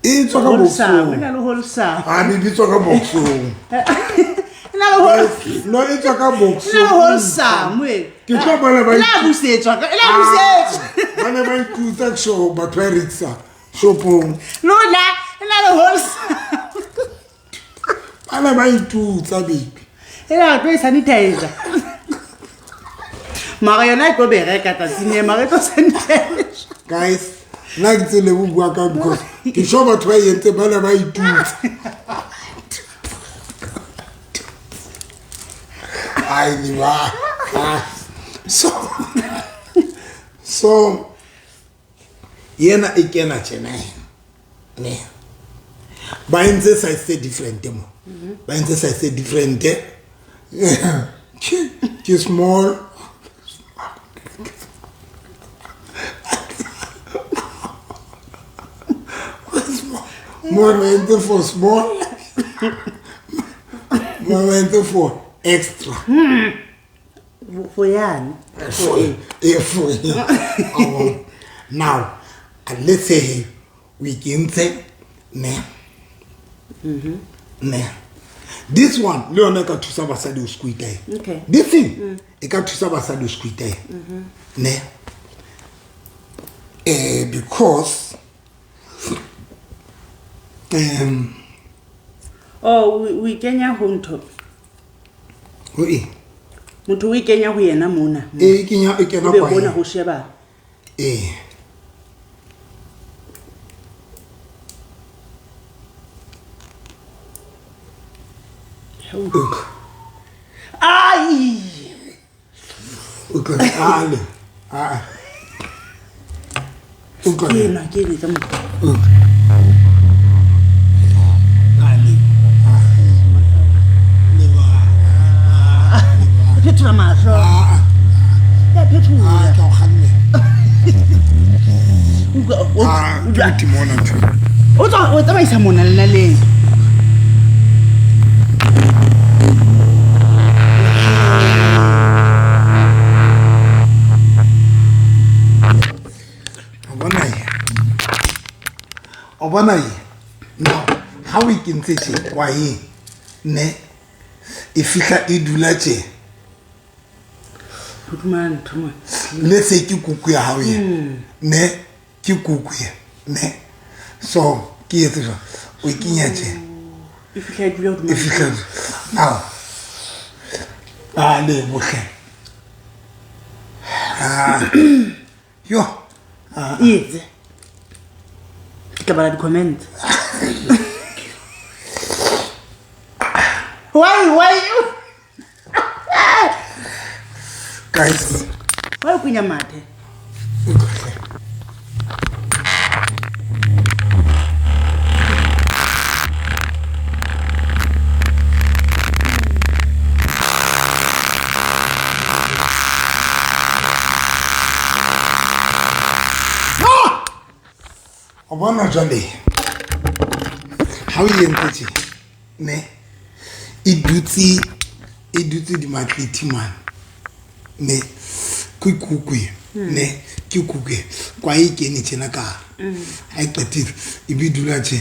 E tswa ka Wholesome, boxong. e na le wholesome. Ah, baby, e tswa ka boxong. E na le whole- No, e tswa ka E na le boxong. wholesome, we. Ke tlo bona ba E la busetswa ka- e la busetswa. Ba ne ba ikutlwa ke sure batho ba e rekisa shopong. Lona, e na le wholesome. Ba ne ba itutsa, baby. E la tlo e sanitizer. Mara yona e tlo bereka tsatsing e, mara e tlo sanitizer. Guys, nna ke tsele bo bua ka because ke sure batho ba e entse ba ne ba itutsa. Ai, ni ba. Ah. So, so yena e kena tjena ne. Ba entse size tse different mo. Ba entse size tse different. Ke small. More ba entse for small. More ba entse for extra. For yane. For e, for e. Now, let's say we kentse ne. Ne. This one, le yona e ka thusa basadi ho squeeze e. Okay. This thing, e ka thusa basadi ho squeeze e. Ne. Because, Oh, we kenya ho ntho. Ho eng? Motho o e kenya ho yena mona. E kenya, e kena Ebe kwa bona yena. ho sheba. Eh. Ai! Utlwa, ale. Ah. Utlwa. Ke ena, ke ena ka mo. Utlwa. Ale. Ah. E phethola mahlo. Ah. E a phethola. Ah, ke a o kganne. Ah, ke botimona ntho. O tswa o tsamaisa mona lenaleng. O bona e? O bona e? No, ha o e kentse tje kwaeng ne e fihla e dula tje. Hodima ntho mona. Le se ke kuku ya hao ye. Ne ke kuku ye. Ne. So ke etse jwang? O e kenya tje. E fihla e dula hodima. E fihla. Now. Ah, le bohle. Ah. Yo. E etse. Ke tla bala di-comment. Why you? Guys. Why o kwenya mathe? Utlwa. Ah! O bona jwale ha o entse tje ne e dutse e dutse dimatleti mane ne ke kuku e ne ke kuku e kwa e kene tjena ka hare ha e qetile e be dula tje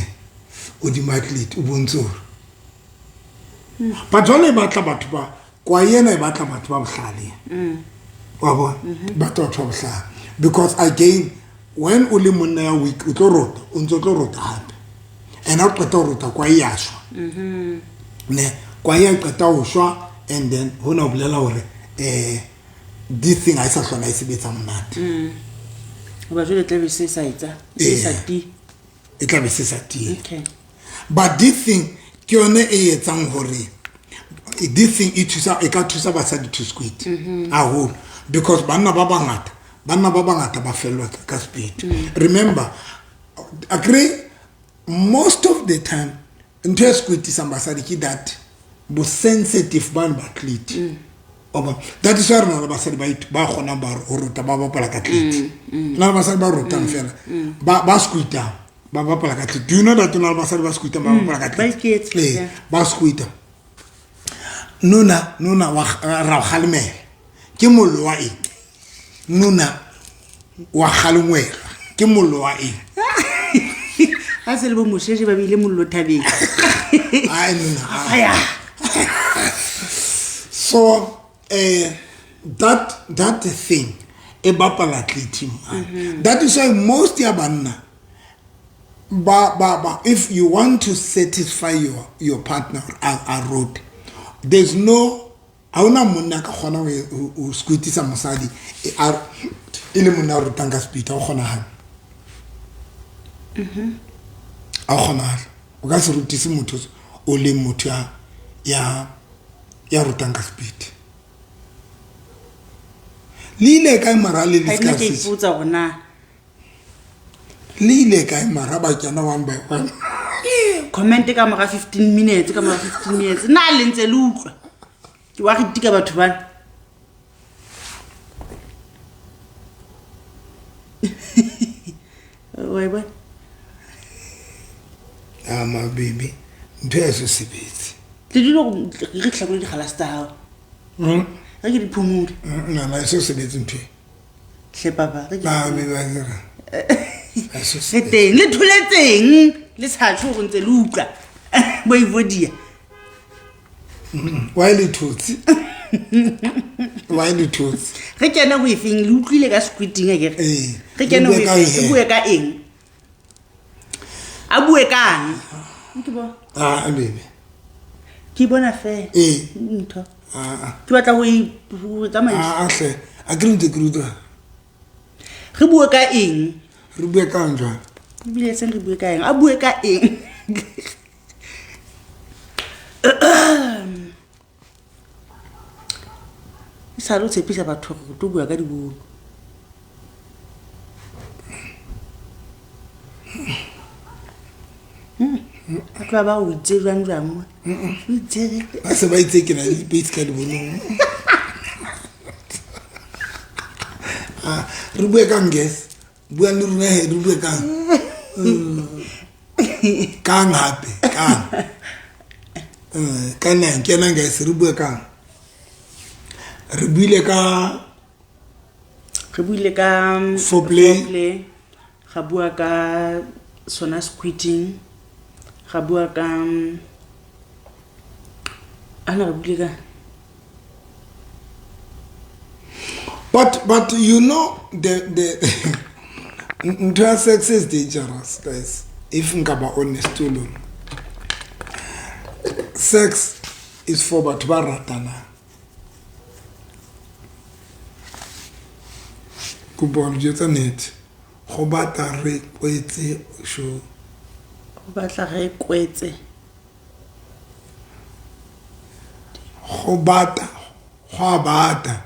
o dimatleti o bontshe hore but jwale e batla batho ba kwa ena e batla batho ba bohlale wa bona batla batho ba bohlale because again when o le monna ya weak o tlo rota o ntse o tlo rota hape and ha o qeta ho rota kwa e ya shwa ne kwa e ya qeta ho shwa and then hona ho bolela hore this thing ha e sa hlola e sebetsa monate. Hoba jwale tla be se sa etsa, se sa tiye. E tla be se sa tiye. Okay. But this thing ke yone e etsang hore this thing e thusa e ka thusa basadi to squid haholo because banna ba bangata banna ba bangata ba fellwa ka speed. Remember agree most of the time ntho e squitisang basadi ke that bo sensitive bane ba clit. Oba that is why re na le basadi ba ba kgonang ba ho rota ba bapala ka clit. Na le basadi ba rotang fela ba squitang ba bapala ka clit. Do you know that na le basadi ba squitang ba bapala ka Ba clit? iketse, yeah. Ba squita. Nona nona wa ra kgalemela. Ke mollo wa eng? Nona wa kgalengwela. Ke mollo wa eng? Ha se le bo Mosheje ba bile mollo thabeng. Ai nona. Aya. So that thing e bapala clit. That is why most ya banna ba ba ba if you want to satisfy your partner a road, there's no ha ona monna ka kgona ho squitisa mosadi e le monna a rotang ka speed, ha o kgonahale. Ha o kgonahale. O ka se rutise motho o leng motho ya rotang ka speed. Le ile kae mara le Ha ke discuss? ipotsa hore na Le ile kae mara ba kena one by one? Comment ka mora 15 minutes, ka mora 15 minutes. Na le ntse le utlwa? Ke wa re tika batho bana. Wa e bona? Ah, my baby. Ntho ya se sebetse. Le dilo re hlakole dikgalase tsa hao. Re ke di phumule. Na na se sebetse ntho e. Hle papa, re ke Ba di be ba re. Ha se Re sebetse. teng, le tholetseng, le sa tjho hore ntse le utlwa. Bo ivodia. Why le thotse? Why le thotse? Re kene ho efeng, le utlwile ka squitting akere? Ee. Re kene ho Le bue ka efeng, re eng? bue ka eng? A bue kang? Ke bona. Ah, baby. Ke bona fela. Ee. Ntho. Ah, ah. Ke batla ho e ho tsamaisa. Ah, hle. A ke re ntse ke rutwa. Re bue ka eng? Re bue ka eng jwale? Ebile seng re bue ka eng? A bue ka eng? E sale o tshepisa batho hore re tlo bua ka dibono. Ba tloha ba o itse jwang jwang mo? O itse re- Ba se ba itse ke na le dipetsi ka dibonong. Ah, re bue ka eng, guys? Buang le rona he re bue kang kang hape kang ka nang kenang guys re bue kang re buile ka Re buile ka Foreplay. foreplay, ga bua ka sona squitting, ga bua ka ana re buile ka But you know the ntho ya sex is dangerous guys if nka ba honest to lona. Sex is for batho ba ratanang. Kopa ho le jwetsa nnete go batla re kwetse show. Go batla re kwetse. Go bata go a bata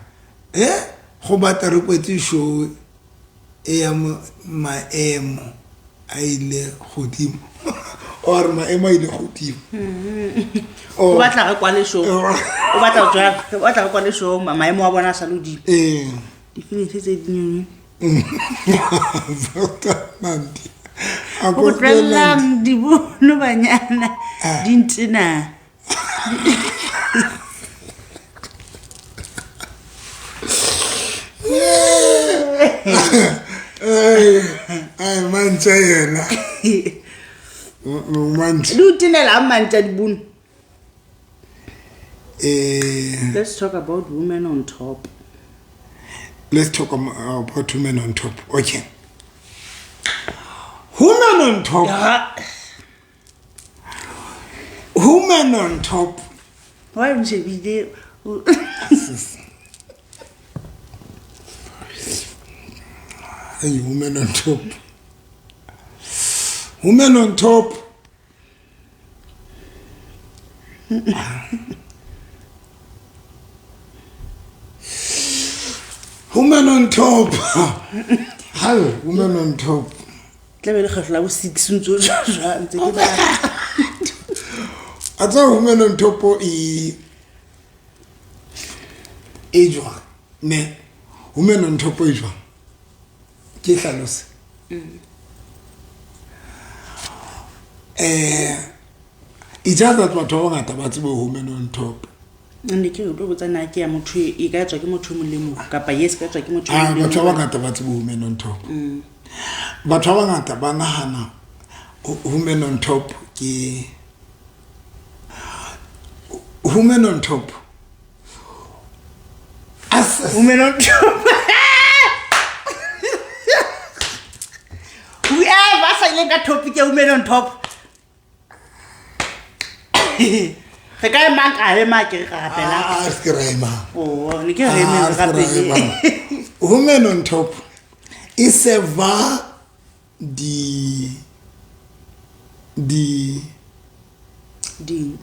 eh go bata re kwetse show e ya maemo a ile godimo or maemo a ile godimo. O batla re kwale show. O batla jwa o batla re kwale show maemo a bona a sa le godimo. Eh. Di-feelings tse di Nandi. Go tloelang dibono banyana di ntena. Ai mantša yena. Mantša. Di o tenela mantša dibono. Eh, Let's talk about women on top. Let's talk about women on top. Okay. Women on top. Yeah. Women on top. Why o shebile? Hey, women on top. Women on top. Women on top. Hell, women on top. Tla be le kgetlo la bo 6 ntse o jwa ntse ke ba. A tseba women on top e e jwang? Ne. Women on top e jwang? Ke hlalose. It's just that batho ba bangata ba tsebe women on top. Ne ke tlo botsa na ke ya motho e ka tswa ke motho o mong le mong kapa yes ka tswa ke motho o mong le Batho ba mong. bangata ba tsebe women on top. Batho ba bangata ba nahana women on top ke women on top. As Women on top. Whoever sa ileng ka topic ya women on top. Re ka emang ka ema ke re rapela. Ah, se ke ra emang. Oh, ne ke re emeng Ah, se ke ra rapele. emang. Women on top e serva di di Ding.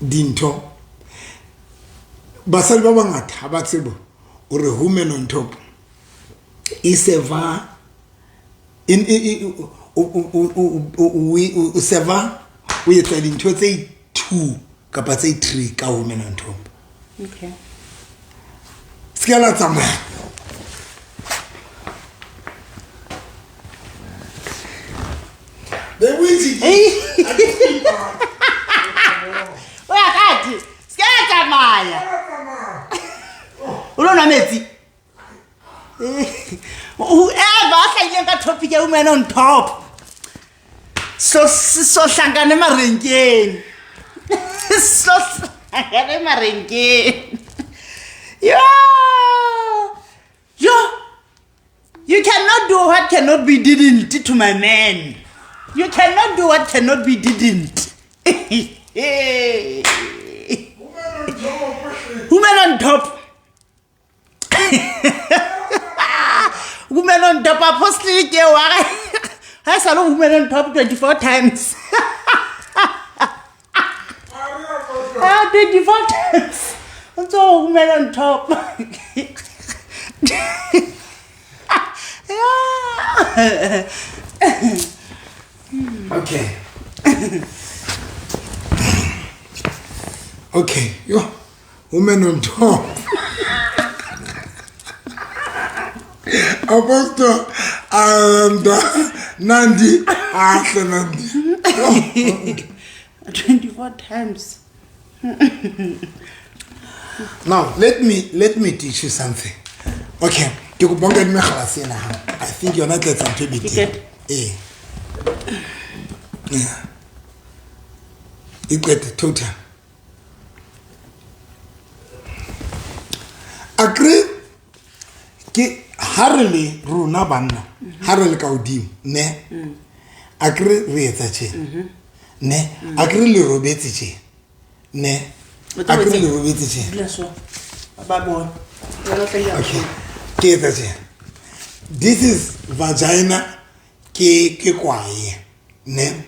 dintho. Basadi ba bangata ha ba tsebe hore women on top e serva in e o serva o etsa dintho tse 2 kapa tse 3 ka women on top. Okay. Se ke la tsamaya. Be buitse ke. O ya kae? Se ke la tsamaya. O lo nwa metsi? Whoever a hlahileng ka topic ya women on top. So so hlangane marenkeng. So hlangane marenkeng. Yo! Yo! You cannot do what cannot be didn't to my man. You cannot do what cannot be didn't. Women on top. Women on top. Apostle ke wa. Ha sa lo women on top 24 times. Ah, 24 times. Ntso women on top. Yeah. Okay. Okay, yo. Women on top. Apostle, And Nandi, ahle Nandi. 24 times. Now, let me teach you something. Okay, ke kopa o nkadime galase ena hao. I think yona tla etsa ntho e betere. Ke qete? Ee. Yeah. E qete total. Akere ke ha re le rona banna, ha re le ka hodimo, ne? Akere re etsa tje. Ne? Akere le robetse tje. Ne? O tla Akere etsa- le robetse tje. Dula so. Ba bone. Wena o tla dira Okay. Ke etsa tje. This is vagina ke kwaye. Ne?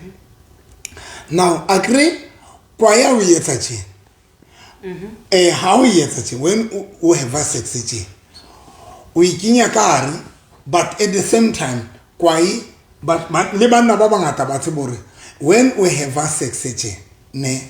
Now, akere kwaye o etsa tje. Ha o etsa tje when o have sex tje. O ikinya ka hare but at the same time kwaye but le banna ba bangata ba tsebe hore when o have sex tje ne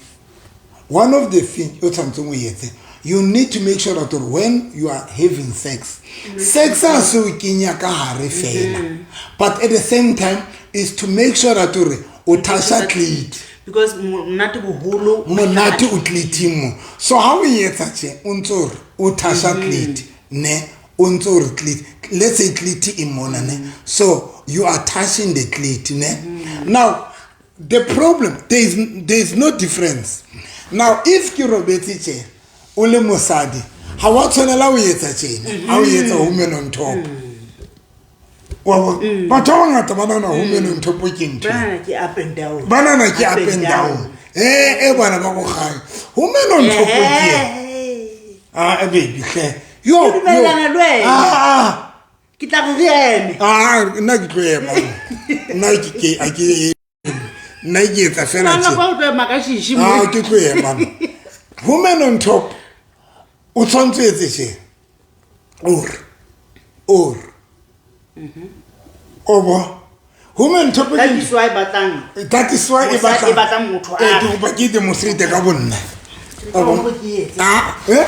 one of the things o tshwanetseng o etse, you need to make sure that when you are having sex, sex ha se o kenya ka hare fela, but at the same time is to make sure that hore o toucha clit. Because monate boholo Monate o cliting mo. So ha o etsa tje, o ntso re o toucha clit, ne? O ntso re clit, let's say clit e mona, ne? So you are touching the clit, ne? Now the problem, there is no difference. Now if ke robetse tje, o le mosadi, ha wa tshwanela o etsa tjena ha o etsa woman on top. Wa bona, batho ba bangata ba nahana woman on top ke ntho Banana ke up and down. Ba nahana ke up and down. E bana ba ko gae, woman on top ke Eh. ah baby hle, yo. Ke dumellana le wena. Ah. Ke tla re re eme. Ah, nna ke tlo ema, nna ke a ke nna ke etsa fela Bana tje. ba o tlo ema ka shishi mo. Ah, ke tlo ema. Woman on top o tshwanetse o etse tje, or o bo woman top That is why batlang. That is why e Mosadi batla e batla motho a- Eh, ke kopa ke demonstrate ka bonna. Ke ka hore ke etse. Ah, eh,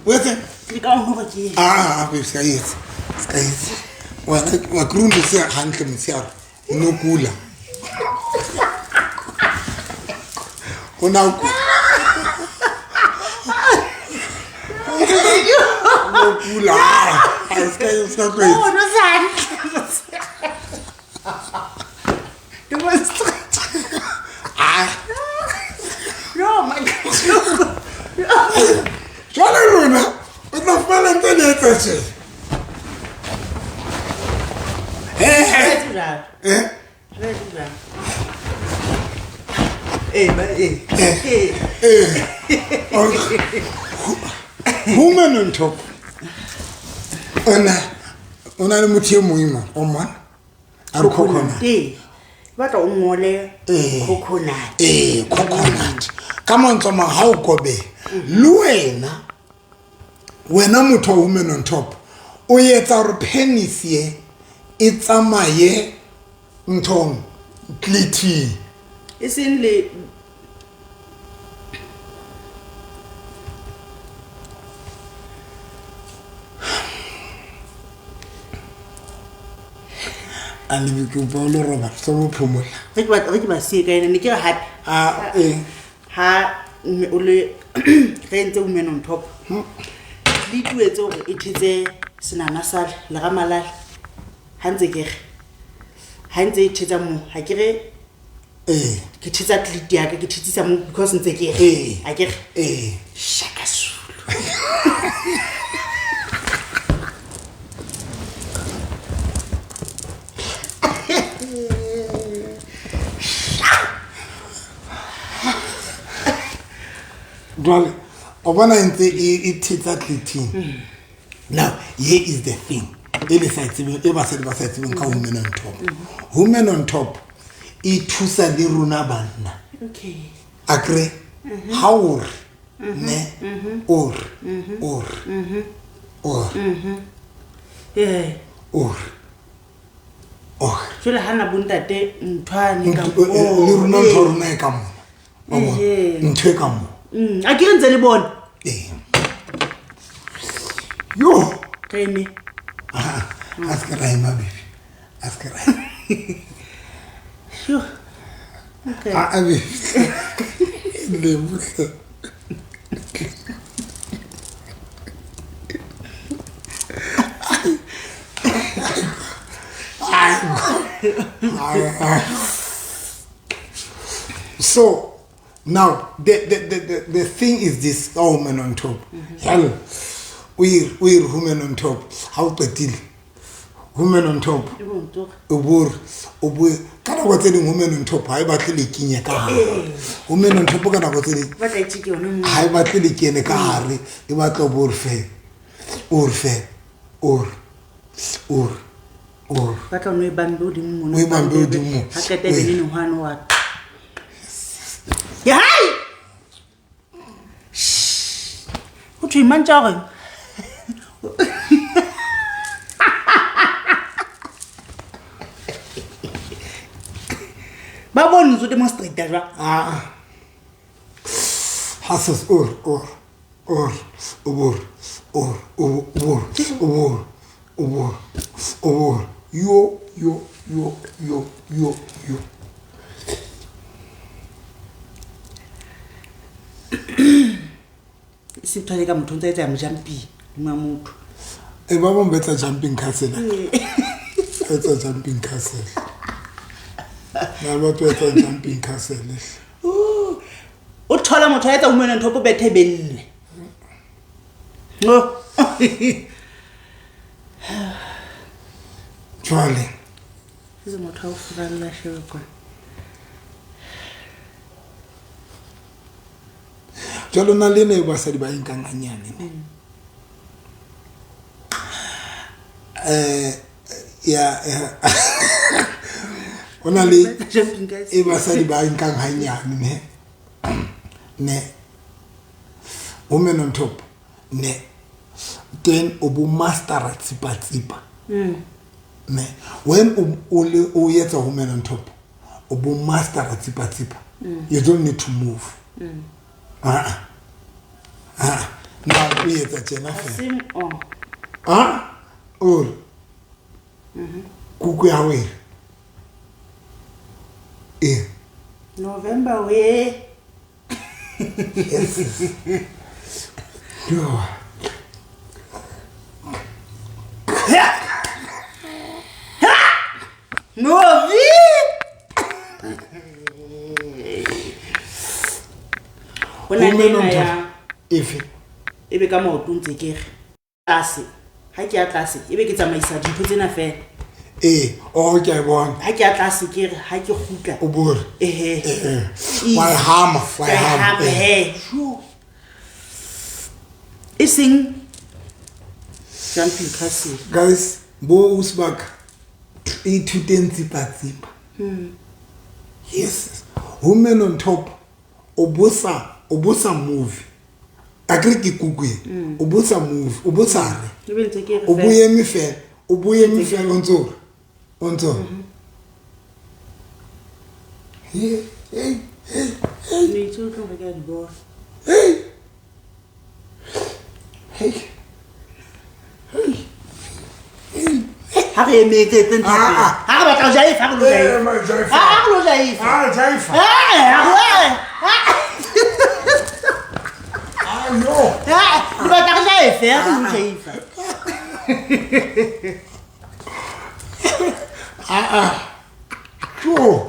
o etse. Ke ka hore ke etse. Ah, ah, se ka etsa, se ka etsa wena wa kry se hantle motshehare o no kula, o na kula, o no kula. Ah, se ka tlo etsa. Oh, no sa hantle. Demonstrate. Ah. No, my God. Jwale rona o tla fumana ntse le etsa tje. Etse jwalo. Eh. Etse jwalo. Eh, ba eh. Eh. Eh. Eh. Woman on top ona le motho e mong ma o mona a re coconut. Eh. Batla o ngole Eh. coconut. Ee, coconut ka mantswe a mang, ha o kobe le wena motho wa woman on top, o etsa hore penis ye e tsamaye nthong cliting. E seng le A lebe ke utlwa o le robala so mo phomola. Re ke ba siye ka ena ne ke re hape Ah, ee. ha mme o le re entse women on top le tuetse hore e thetse senana sale le ramalale ha ntse ke re ha ntse e thetsa moo ha ke re Ee. Ke thetsa clit ya ka, ke thetsisa moo because ntse ke re Ee. ha ke re Ee. Shaka Zulu. Jwale o bona e ntse e thetsa cliting. Now here is the thing e le sa e tsebeng, e basadi ba sa e tsebeng ka women on top. Women on top e thusa le rona banna. Akere ha o re ne or or or or or Jwale hana bontate nthwane ka Le rona ntho ya rona e ka mona. Wa bona? Ntho e ka mo. A ke re ntse le bona. Ee, yo. Re eme. A se ke ra ema, baby. A se ke ra. Sure. Okay. A a be. Lebohle. So now the thing is this, oh man on top. Hell, we women on top. How to deal? Women on top. O bore o bue ka nako tse dingwe women on top ha e batle le kenye ka gare. Women on top ka nako tse dingwe Batla e tjeke yone mo. ha e batle le kene ka gare, e batla o bo o re fela, o re fela, o re, o re, o re. Batla o no e bambe hodimo mono. O e bambe hodimo. Ha qeta e be nene hwane wa. Ya hai! Shh. Ho thwe mantša hore ba bone ntso demonstrate jwang? Ah. Ha se o re, o re, o re, o bo re, o re, o bo re, o bo re, o bo re, o bo re. Yo, yo, yo, yo, yo, yo. Se thwale ka motho o ntse a etsa mojumping hodima motho. E ba bang ba etsa jumping castle. Etsa jumping castle. Na batho ba etsa jumping castle. O thola motho a etsa woman on top o bethe belle. No. Jwale. Se motho a o furalla shebe kwa. Jwale na le ne basadi ba nkang hanyane. Ya ona le e basadi ba nkang hanyane ne. Ne. Women on top ne. Then o bo mastera tsipa tsipa. Ne. When o le o etsa women on top o bo mastera tsipa tsipa. You don't need to move. Ah. Ah. Na o etsa tjena fela. Ah? Or. Kuku ya hao e. E. November we. Yes. Yo. Novi. Women on top. Efe. E be ka maoto ntse ke re. Tlase. Ha ke ya tlase, e be ke tsamaisa dintho tsena fela. Eh, o ke a bona. Ha ke ya tlase ke re ha ke kgutla. O bore. Ehe. Wa e hama, wa e hama. He. E seng jumping castle. Guys, bo usbaka ithuteng tsipa tsipa. Yes. Women on top o bosa move. Akre ke kuku e. O bosa move, o bosa re. O boye fela, o boye fela o ntso. O ntso. Hey, hey, hey. Ne itse o tlo re ka di bona. Hey. Hey. Hey. Ha re emetse tse ntho. Ha re batla ho jaifa, ha re lo jaifa. Ha re lo jaifa. Ah, jaifa. Ah, yo. Ah, le batla re jaifa, ha re lo jaifa. Ah ah. Yo.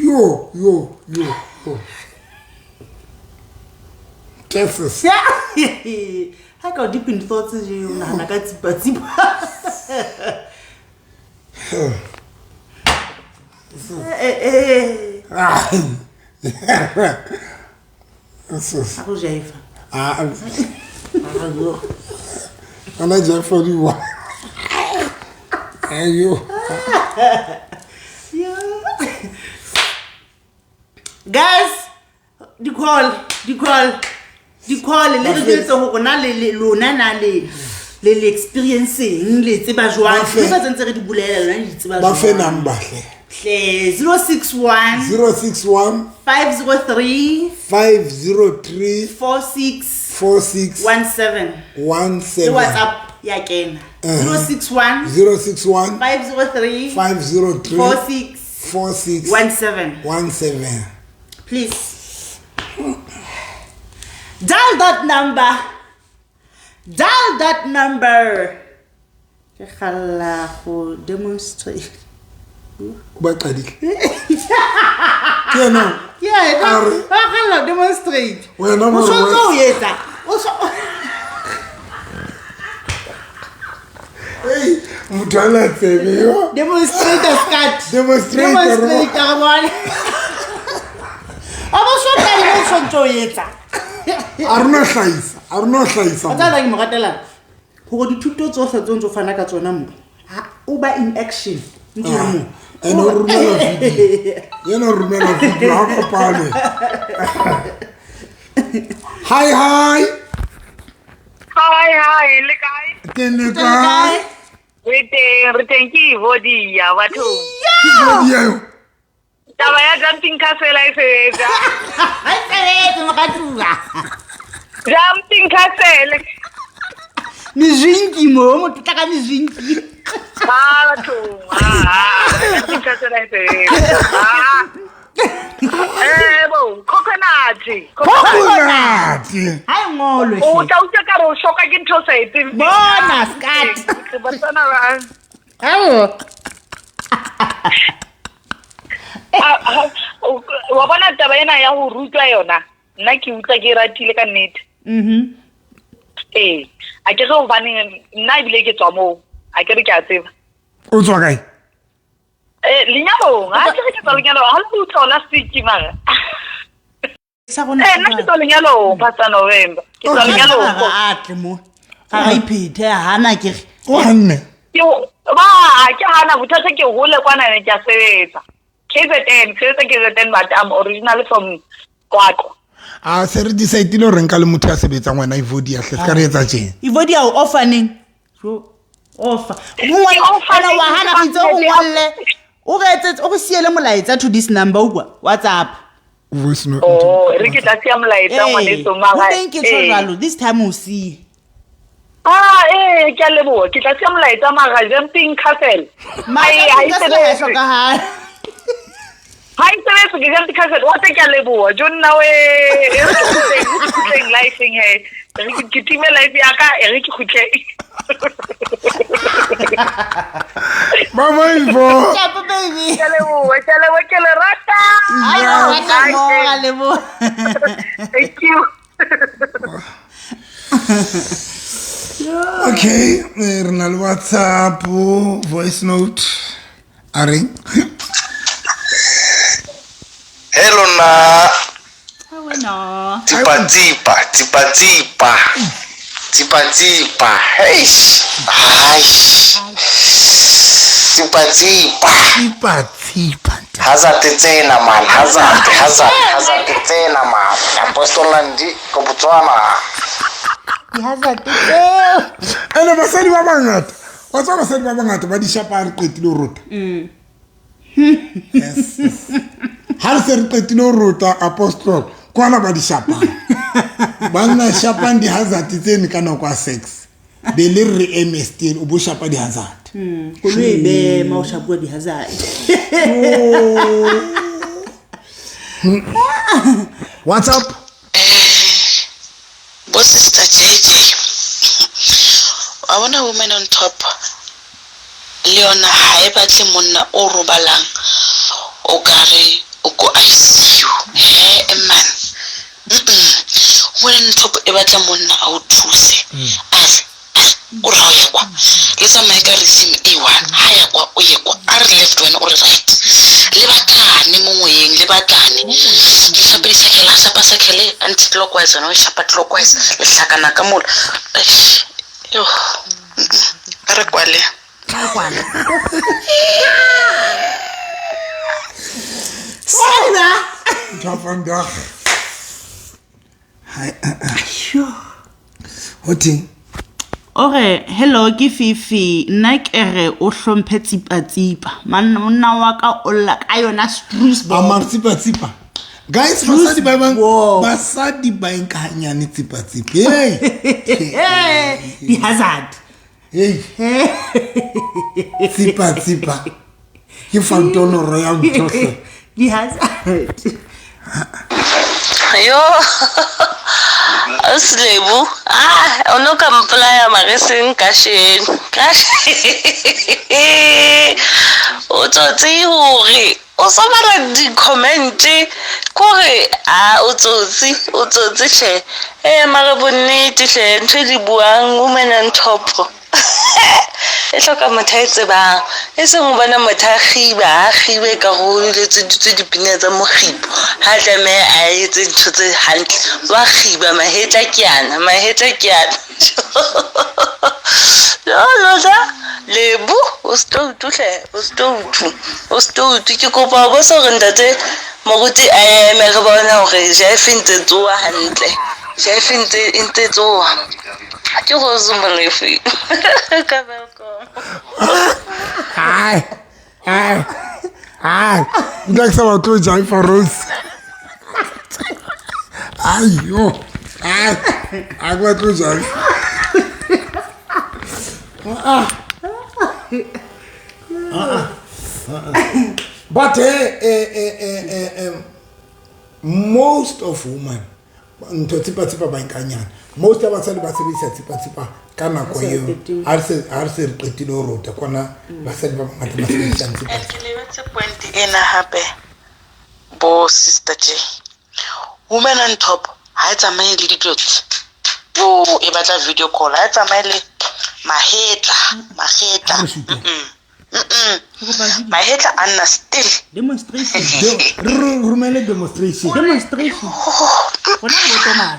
Yo, yo, yo. Jesus. Ha ka deep in thoughts je o nahana ka tsipa tsipa. Ah. Jesus. Ha go jaifa. Ah. Ana jaifa di wa. Ayo. Guys, di call le re jwetse hore na le lona na le le experiencing le tseba jwang le ba tsentse re di bolela lona le tseba jwang. Ba fe number hle. Hle 061 061 503 503 46 46 17 17. WhatsApp. ya kena. 061 061 503 503 46 46 17. 17. Please. Dial that number. Dial that number. Ke galla go demonstrate. O ba qadile. Ke yena. Yeah, A re- ba galla go demonstrate. Wena O more tshwanetse wa- o etsa. O Ei, motho a la tsebe yo. Demonstrate skat. Demonstrate, Demonstrate re bone. A bo so tla o tshwanetse o etsa. A re no hlahisa, a re no hlahisa. O tla ke mo ratelang gore dithuto tsohle tse o ntse o fana ka tsona mo o ba in action ntho ya mo. Ene o romela video. Yena o romela video ha kopane. Hi hi. Hi, hi, le kae? Ke le Ke le kae? kae? Re teng, re teng ke Evodia bathong. Ke Evodia yo. Taba ya jumping castle ha e sebetsa. Ha e sebetse moratuwa. Jumping castle. Mezwinki mo, motho tla ka mezwinki. Ha bathong. Ha, jumping castle ha e sebetsa. Ha. Eh bo, coconut. Coconut. Ha e ngolwe O hle. tla utlwa ka re o shoka ke ntho o sa e tsebeng. Bona, skat. Ke batsana ba. Ao. Wa bona taba ena ya ho rutwa yona. Nna ke utlwa ke e ratile ka nnete. Ee, a ke re hobaneng nna ebile ke tswa moo, a ke re ke a tseba. O tswa kae? Eh, lenyalong, ha ke re ke tswa lenyalong, ha le utlwa last week mara. Sa rona. Eh, nna ke tswa lenyalong, Pastor November. Ke tswa lenyalong. Ga a tle mo. Ga a iphethe hana ke re. O hanne. Ke ba ke hana bothata ke hole kwana ne ke a sebetsa. KZN, sebetsa KZN but I'm originally from Qwaqwa. A se re decide-ile hore nka le motho ya sebetsang wena Evodia hle se ka re etsa tjena. Evodia o offer neng? Jo. Offer. Ke offer Wena wa neng? hana re itse o ngolle. O re etsetse o re siele molaetsa to this number o kwa WhatsApp. Voice note. Oh, re ke tla siya molaetsa ngwaneso Ho mara. teng ke tjho eh. jwalo this time o siye. Ah, eh, ke a leboha. Ke tla siya molaetsa mara jumping castle. Mara Ai, ha e ka se ha e sebetse. hlokahale. Ha e sebetse ke jumping castle. Wa teng ke a leboha. Jo nna we, e re ke kgutleng, re ke kgutleng life-eng he. E re ke time life ya ka, e re ke kgutleng. Bye bye Ivo. Chapo baby. Ke a leboha, ke a leboha, ke le rata. Ai Yeah. o rata mo ra leboha. Thank you. Okay, re na le WhatsApp voice note. A reng? Hello na Ha wena. tsipa tsipa tsipa tsipa tsipa tsipa eish aish tsipa tsipa Tsipa tsipa. hazard tsena man hazard hazard hazard tsena man Apostle Nandi ko Botswana. Di-hazard tseo. Ene basadi ba bangata. Wa tseba basadi ba bangata ba di shapa ha re qetile ho rota. Yes. Ha re se re qetile ho rota Apostle, kwana ba di shapang. Banna shapang di-hazard tsene ka nako ya sex. Be le re eme still o bo shapa di-hazard. Koloi e be ma o shapuwa di-hazard. WhatsApp. Bo sister JJ wa bona women on top le yona ha e batle monna o robalang o kare o ko ICU he man. Women on top e batla monna a o thuse a re o ra o ya kwa le tsamaye ka rhythm e one ha ya kwa o ye kwa a re left wena o re right le batlane mo moyeng le batlane le shape di-circle ha shapa circle anti clockwise wena o shapa clockwise le hlakana ka mola. Eish, yo a re kwale. Sena. Ntho vandag. Hi. Ho teng? Ore hello ke Fifi nna ke re o hlomphe tsipa tsipa monna wa ka o lla ka yona spruce A bomb. mara tsipa tsipa. Guys, basadi ba bang Whoa. basadi ba nka hanyane tsipa tsipa. Hey. Eh, di-hazard. Ei tsipa tsipa ke fantonoro ya ntho hle. Di-hazard. Yo, Ausi Lebo, ah, o no ka mpolaya mare seng kasheno. O tsotsi hore o sa bala di-comment kore a o tsotsi, o tsotsi hle. Eh mare bonnete hle ntho e di buang woman on top. E hloka motho a e tsebang, e seng o bona motho a kgiba, a kgibe ka ho letseditswe dipina tsa mokgibo. Ha tlameha a etse ntho tse hantle, wa kgiba mahetla ke ana, mahetla ke ana. Jo lona Lebo o stoutu hle, o stoutu, o stoutu. Ke kopa ho botsa hore ntate moruti a eme re bone hore jive e ntse tsoha hantle. Jive e ntse tsoha. Ke Rose Molefi ka Welkom. Ai ai ai nka ke sa batle ho jive Rose. Ai yo ai a ke batle ho jive. But most of women ntho tsipa tsipa ba nkanyana. Most ya basadi ba sebedisa tsipa tsipa ka nako eo. Ha re se re qetile ho rota kwana basadi ba bangata ba sebedisa tsipa. Ke lebetse point ena hape bo sister J. Woman on top ha e tsamaye le ditlotsi. Oh, e batla video call, ha e tsamaye le mahetla, mahetla. Mahetla a nna still. Demonstration. Romele demonstration. Demonstration.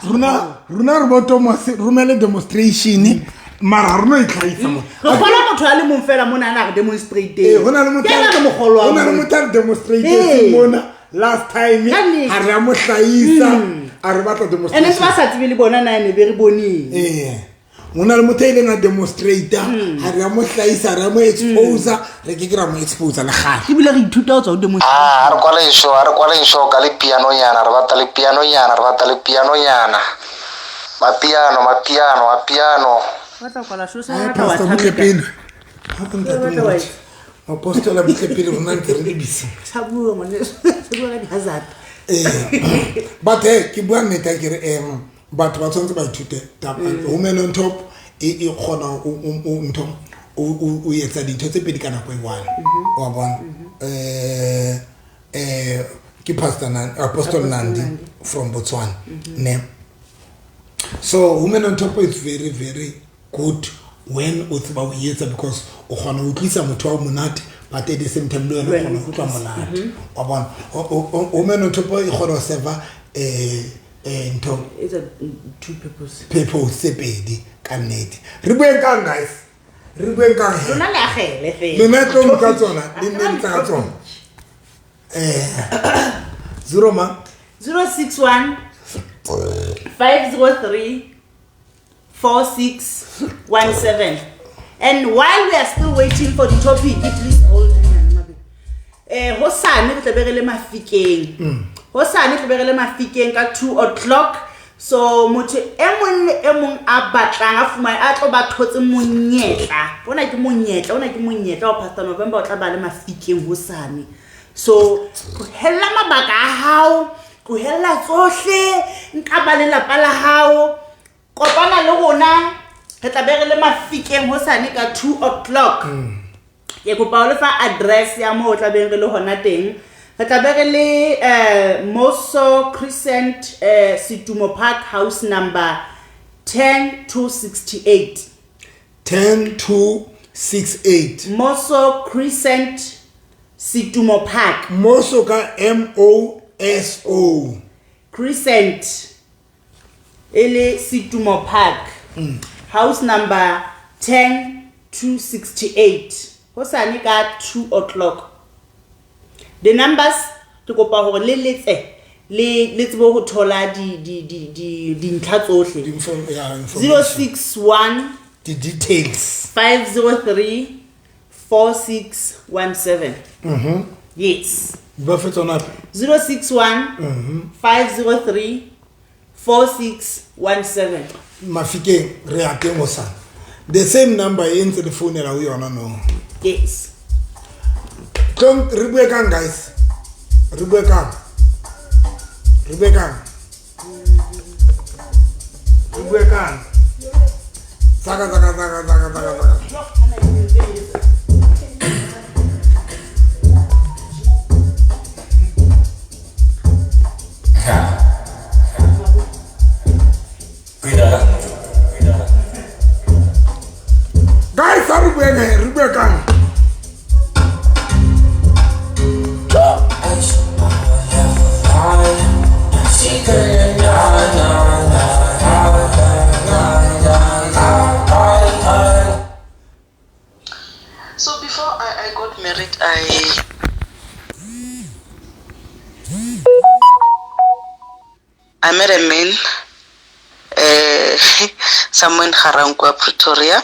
Rona rona re bo Thomas romele demonstration. Mara rona e tlhaisa mo. Re kgona motho a le mong fela mona a re demonstrate. Hona le motho. Ke re mogolo wa. Hona le motho a re demonstrate mona last time. Ha re a mo hlaisa, a re batla demonstration. Ene ba sa tsebe le bona na ne be re boneng. Mona le motho e leng a demonstrator, ha re a mo hlaisa, re a mo expose, re ke ke ra mo expose le kgale. Ebile re ithuta ho tswa ho demonstration. Ah, re kwale show, re kwale show ka le piano nyana, re batla le piano nyana, re batla le piano nyana. Mapiano, mapiano, mapiano. Batla kwala show sa batla wa tshameka. Apostola butle pele rona ntse re le busy. Sa bua ngwane, sa bua ka di-hazard. But ke bua nnete ke re batho ba tshwanetse ba ithute woman on top e kgona o ntho o etsa dintho tse pedi ka nako e one. Wa bona? Ke Pastor Apostle Nandi from Botswana. Ne. So woman on top is very very good when o tseba o etsa because o kgona ho utlwisa motho wa monate but at the same time le wena o kgona ho utlwa monate. Wa bona? Woman on top e kgona ho serve ntho it's a two purpose. Purpose tse pedi ka nnete. Re bueng kang guys? Re bueng kang? Lona le agele fela. Lona tlo nka tsona, le nne tsa tsona. 0 ma 061 503 4617. And while we are still waiting for the topic, please hold on. Hosane re tla be re le Mafikeng. Hosane re tla be re le Mafikeng ka 2 o'clock. So motho e mong le e mong a batlang a fumane a tlo ba thotse monyetla. Ona ke monyetla, ona ke monyetla wa Pastor November o tla ba le Mafikeng hosane. So tlohella mabaka a hao, tlohella tsohle, nka ba lelapa la hao. Kopana le rona re tla be re le Mafikeng hosane ka 2 o'clock. Ke kopa ho lefa address ya moo tla beng re le hona teng. Re tla be re le Moso Crescent, Setumo Park, house number 10268. 10268. Moso Crescent, Setumo Park. Moso ka M O S O. Crescent e le Setumo Park. House number 10268. Hosane ka 2 o'clock. The numbers ke kopa hore le letse le le tsebe ho thola di di di di dintlha tsohle. 061 the details 503 4617. Yes. Ba fetsona 061 503 4617. Mafikeng re ya teng hosane. The same number e ntse le founela ho yona no. Yes. Tlong re bue kang guys? Re bue kang? Re bue kang? Re bue kang? Tsaka tsaka tsaka tsaka tsaka tsaka. Guys, re bue kang? Re bue kang? So before I got married, I met a man somewhere in Garankuwa, Pretoria.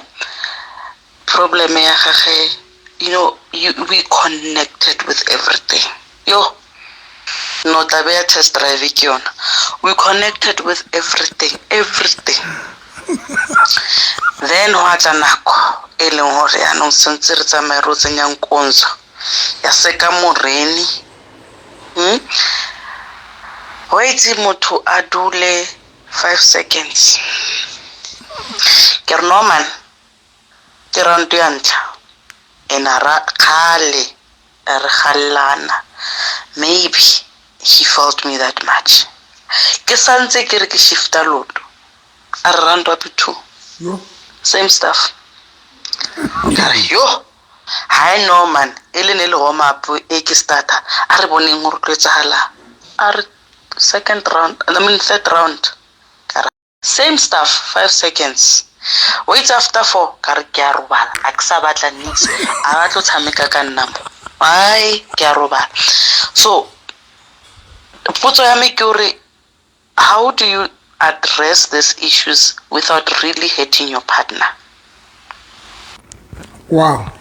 Problem ya gagwe, you know, we connected with everything. Yo, no taba ya test drive ke yona. We connected with everything, everything. Then hwa tla nako e leng hore yaanong sentse re tsamaye re o tsenya nkonzo ya seka moreni. Wa itse motho a dule 5 seconds. Ke re no man, ke round ya ntlha. Ena ra kgale re gallana. Maybe he felt me that much. Ke santse ke re ke shifta loto. A re round up 2. Yo. Same stuff. Ka re yo. Ha no man, e le ne le warm up e ke starter. A re boneng hore tlo etsahala. A re second round, I mean third round. Ka re same stuff, 5 seconds. Wait after 4, ka re ke a robala. A ke sa batla niks. A ba tlo tshameka ka nna mo. Ai, ke a robala. So potso ya me ke hore, how do you address these issues without really hurting your partner? Wow.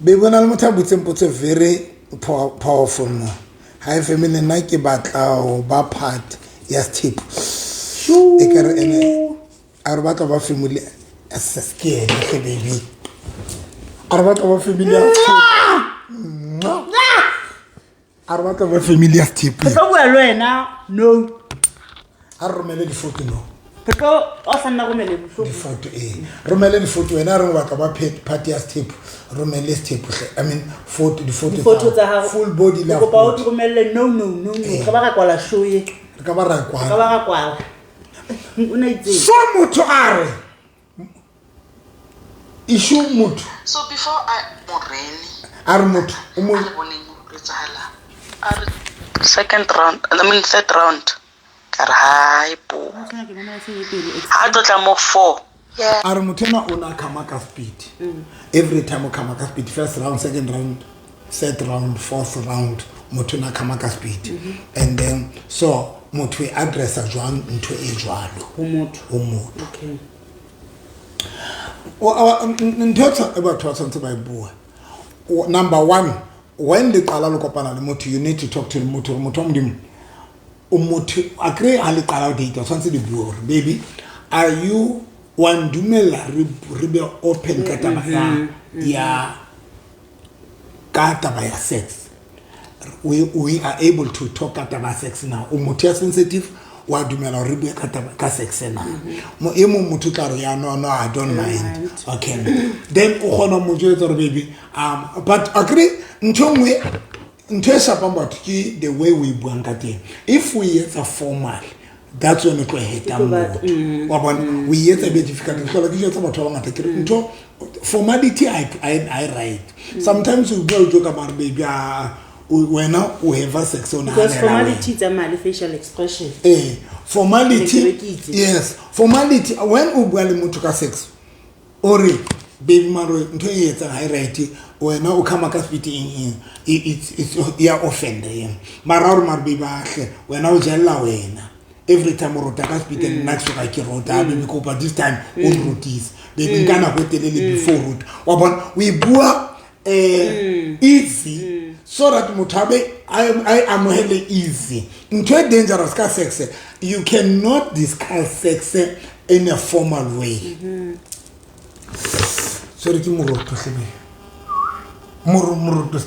Be bona le motho a butseng potso very powerful mo. Ha e family nna ke batla ho ba part ya step. E ka re ene a re batla ba family SSK ene baby. A re batla ba family ya step. A re batla ba family ya step. Ke tlo bua le wena no. A re romele difoto no. Ke tlo o sa nna romele difoto. Difoto e. Romele difoto wena re batla ba party ya step. Romele step hle. I mean photo difoto tsa hao. Full body la. Kopa o romelle no no no no. Ka ba ra kwala show ye. Re ka ba ra kwala. Ka ba ra kwala. O na itse. So motho a re issue motho. So before I moreni. A re motho o mo boneng go etsahala. A re second round, I mean third round. Ka re hai bo. Ha tlo tla mo 4. Yeah. A re motho ena o na khama ka speed. Every time o khama ka speed, first round, second round, third round, fourth round, motho na khama ka speed. And then so motho e addressa jwang ntho e jwalo ho motho. Ho motho. Okay. Ntho e batho ba tshwanetse ba e bua. Number 1, when le qala le kopana le motho, you need to talk to the motho. Motho wa Modimo o motho a kry ha le qala ho date, o tshwanetse le bue hore baby, are you wa ndumela re be open ka taba ya ka taba ya sex? We are able to talk ka taba ya sex now. O motho ya sensitive wa dumela re bue ka taba ka sex na. Mo e mong motho tla re ya no no I don't mind. Okay. Then o kgona mo jwetsa hore baby but agree ntho nngwe ntho e shapang batho ke the way we buang ka teng. If we etsa formal, that's when o tlo heta motho. Wa bona we etsa be difficult. Ke hlola ke jwetsa batho ba bangata ke re ntho formality I right. Sometimes you go joke about baby wena o have sex o because formality tsa facial expression. Formality, yes, formality when o bua le motho ka sex o re baby maro ntho e etsang ha e right wena o khama ka speed eng it's ya offend yena mara o re mara baby ahle wena o jella wena every time o rota ka speed nna ke soka ke rota baby kopa this time o rotise baby nka nako e telele before rota wa bona o e bua easy so that motho a be I amohele easy. Ntho e dangerous ka sex, you cannot discuss sex in a formal way. Tshwere ke moroto hlebe. Moro moroto.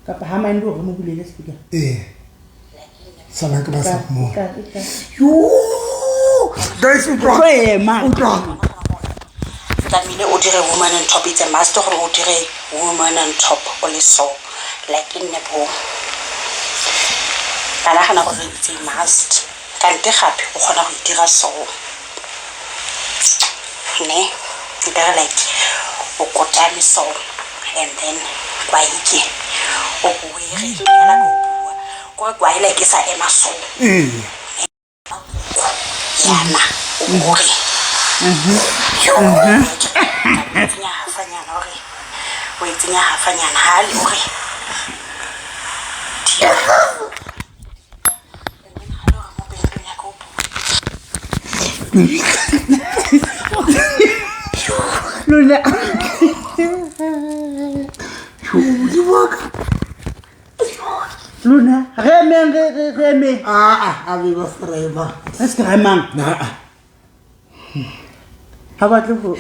Kapa ha mind hore mo bulele speaker. Eh. Sala ke ba sa mo. Ka. Yo! Guys, utlwa. Tlo ema. Utlwa. Tlamehile o dire woman on top. It's a must gore o dire woman on top o le so like e nne bo ba nagana gore it's a must, kante gape o kgona go itira so ne nkare like o kotame so and then kwa ike o boere fela ka o bua kore kwae like e sa ema so. Ee. Yana o bore tsenya hafanyana ore o e tsenya hafanyana ha le ore and then ha le ore mo bentong ya ka o bua. Lona. Modimo wa ka. Lona re emeng, re emeng. Aa, a be ba se ra ema. Re se ra emang. Naa. Ha batle go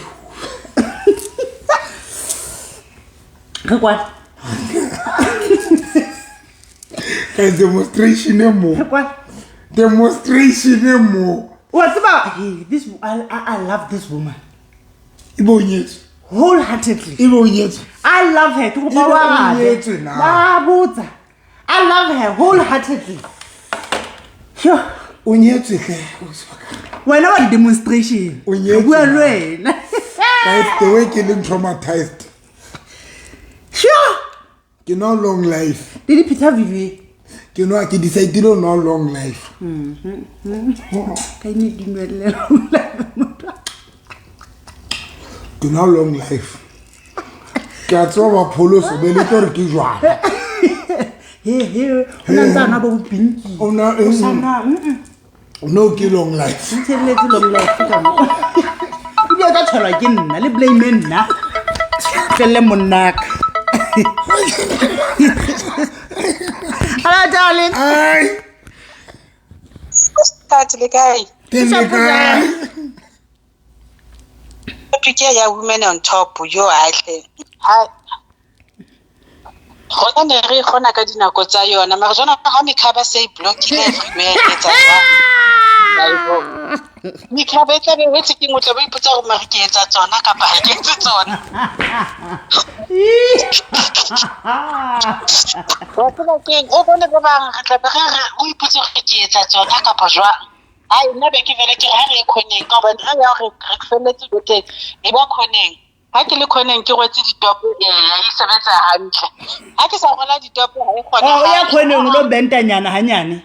re kwale. Ka demonstration e mo. Re kwale. Demonstration e mo. Wa tseba, hey, this I love this woman. E bo nyetswe. Wholeheartedly. E bo nyetswe. I love her. Ke kopa E be o o arabe. nyetswe na? Wa botsa. I love her wholeheartedly. Sure. O nyetswe hle, ausi wa ka. Wena wa di-demonstration. O nyetswe Re bua na? le wena. Guys, the way ke leng traumatized. Sure. Ke no long life. Le di pheta video. Ke no ke decide no long life. Ka ine dumelle. Ke no long life. Ke a tseba ba pholoso be le tlo re ke jwang. He he, o na ntse a nwa bo pinki. O na O sa nwa, No ke long life. Ntshelletse long life ka mo. Ebile o tla tshwarwa ke nna, le blame nna. Tlelle monnaka. Hello darling. Ai. Tate le kae? Ke le kae? Topic ya women on top yo atle. Ha gona ne re kgona ka dinako tsa yona, mara jwana ha mekhaba se e blockile everywhere e etsa jwang? Mekhaba e tlabe e ke o tla bo ipotsa hore mare ke etsa tsona kapa ha ke etse tsona. Wa tseba keng, o bone ba bang re tla be re re o ipotse hore ke etsa tsona kapa jwang. Ai, nna be ke vele ke re ha re ye khoneng, ka hobane ha ya hore re felletse bekeng, e ba khoneng. Ha ke le khoneng ke rwetse ditopo, ee, e sebetsa hantle. Ha ke sa rwala ditopo, ha e kgone. Oh, o ya khoneng o lo bentanyana hanyane.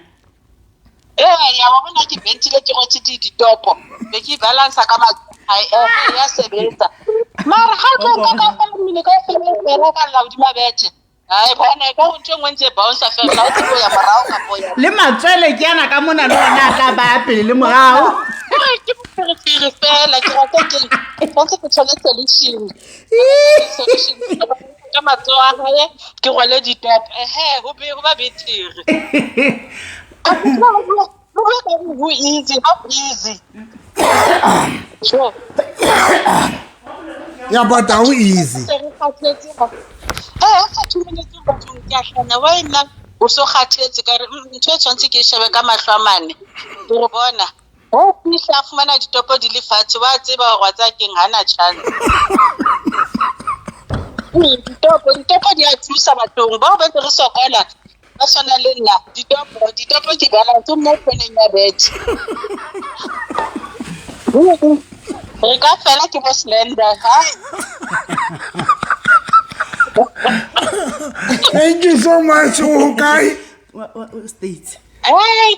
Ee, ya wa bona ke bentile ke rwetse ditopo. Be ke balance ka matsoho, ya sebetsa. Mara ha tlo nka ka fela mmele kaofela e fela ka lla hodima bethe. Ai, bona, ka ho ntho e nngwe ntse e bounce fela, ha o tsebe ho ya morao kapa ho ya. Le matswele ke ana ka mona le ona a tla ba pele le morao. Ke moferefere fela, ke rata ke tshwanetse ke thole solution. Solution ka matsoho a hae, ke rwale ditopo. Ehe, ho be ho ba betere. Ho easy, how easy. Sure. Ya, but how easy. Se re kgathetse. Eh, ha 2 minutes bathong ke a hlanya. Why nna o so kgathetse ka re, ntho e tshwanetse ke e shebe ka mahlo a mane. Ke re bona. Ho fihla a fumana ditopo di le fatshe, wa tseba hore wa tsaya keng, hana chance. Ditopo di a thusa bathong. Bao ba ntse re sokola, ba tshwana le nna. Ditopo ke balance mo khoneng ya bethe. Re ka fela ke bo slender, ha? Thank you so much, o kae? States. Hey,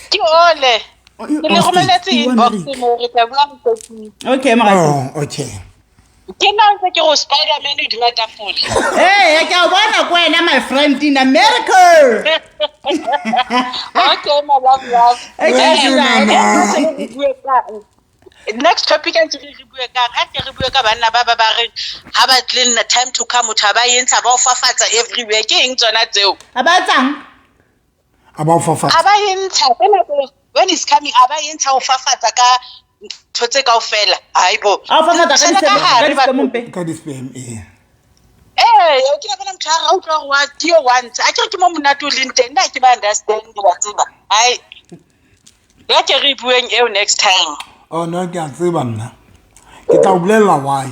ke ole. Ke le romeletse inbox mo re tla bua mokoping. Okay, mogatse. Oh, okay. Ke nna ntse ke go Spider-Man hodima tafole. Hey, ke a bona ko wena my friend in America. Okay, my love, love. Okay, Thank you, mama. Next topic a ntse re bue kang, ha ke re bue ka banna ba ba ba reng ha ba tle nna time to come, motho a ba entsha ba o fafatsa everywhere. Ke eng tsona tseo? A ba etsang? A ba o fafatsa. A ba entsha ka nako when is coming, a ba entsha ho fafatsa ka ntho tse kaofela. Haibo. A o fafatsa ka Tshela ka hare di-sperm, ka di-sperm mpe. Ka di-sperm, ee. Ee, o kile bona motho a re, a utlwa hore wa ke yo wa ntsha. A ke re ke mo monate o leng teng, nna ha ke ba understand, wa tseba. Hai. Ya ke re bueng eo next time. Oh no, ke a tseba nna. Ke tla o bolella why.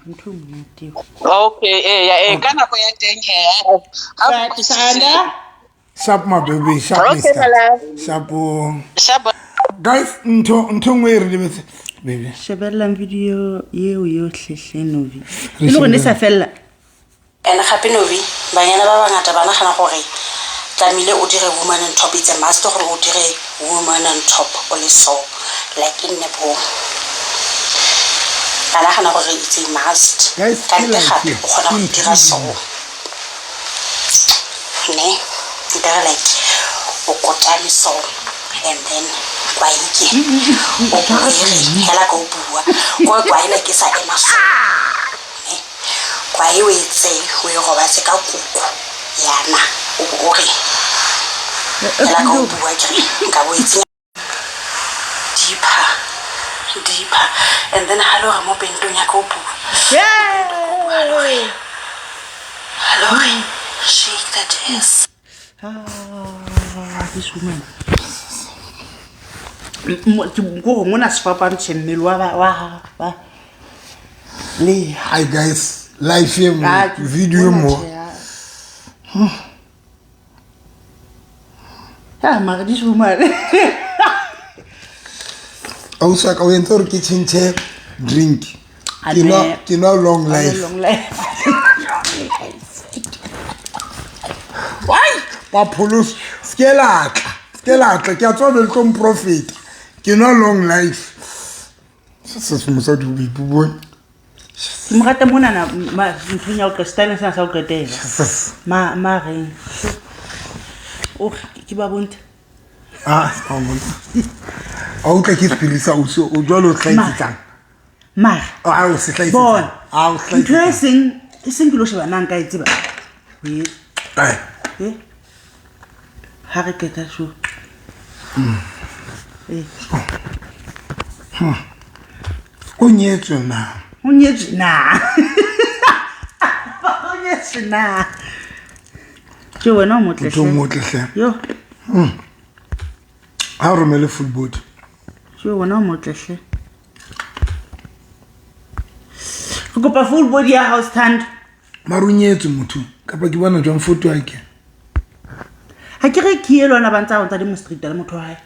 Ntho e monate eo. Okay, eh ya eh ka nako ya teng he. Ha o utlwisise. Sharp my baby, sharp Okay, mister. my love. Sharp. Oh. Sharp. Guys, ntho ntho nngwe e re lebetse. Baby. Shebellang video eo yohle hle Novi. Re E le gore ne sa shebelle. fella. And gape Novi, banyana ba bangata ba nagana gore tlamehile o dire woman on top, it's a must gore o dire woman on top o le so, like e nne bo. Ba nagana gore it's a must. Guys, Ka ke ntle life gape e. o kgona go Ke ntho dira e so. Ne, nkare like o kotame so and then kwae ke o buege hela ka o bua kore kwae like e sa ema so. Ne, kwae o e tseye o e robatse ka kuku yana o bo o re hela ka o bua ke re nka bo e tsenya deeper deeper and then ha le hore mo pentong ya ka o bua ha le hore shake that ass. Ah, this woman. Ke gore mona sefapano tjhe mmele wa ba wa ba le Hi guys, life e mo, Ah, ke video bona mo. tjhe, ah. Ah, mara this woman. Ausi wa ka o entse hore ke tjhentjhe drink. A Ke nwa ne. ke nwa long life. Long life. Why? Bapholosi, se ke la tla. Se ke la tla, ke a tswa be le tlo mprofeta. Ke nwa long life. Se se mosadi o boipobone. Ke mo rata monana nthong ya ho qetela, style sena sa ho qetela. Ma ma reng. O ke ba bontsha. Ah, se ka o bontsha. A utlwa ke sephiri sa ausi o jwale o hlahisetsang. Mara. A o se hlahisetsang. Bona. A o Ntho e hlahisetsang. seng e seng ke lo sheba na nka e tseba. E. Ai. E. Ha re qeta show. E. O nyetswe na? O nyetswe na? O nyetswe na? Ke wena o motle Motho o hle. motle hle. Yo. Ha o romele full body. Ke wena o motle hle. Re kopa full body ya house stand. Mara o nyetswe motho. Kapa ke bona jwang photo ya ke? Ha ke re ke e lona ba ntsa ba ntsa demonstrate le motho wa hae.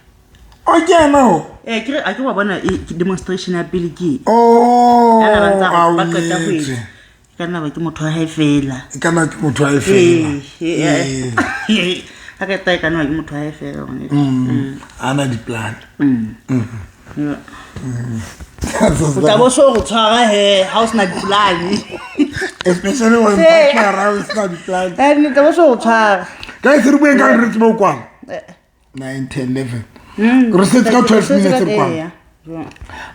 O ke yena o? Eh ke re a ke wa bona e ke demonstration ya pele ke. Oh, Ana ba ntsa a o ba qeta ho nyetswe. etsa. E ka nna ba ke motho wa hae fela. E ka nna ke motho wa hae fela. Eh. Ee. Ha ke ta e ka nna ke motho wa hae fela ngwane. A na di-plan. Yeah. O tla bo so go tshwara he ha o sena dipolane. Especially when Ee. partner o sena di-plan. Eh ne tla bo so go tshwara. Guys, re bueng ka re tsebe ho kwala. 9, 10, 11. Re setse ka 12 minutes re kwala.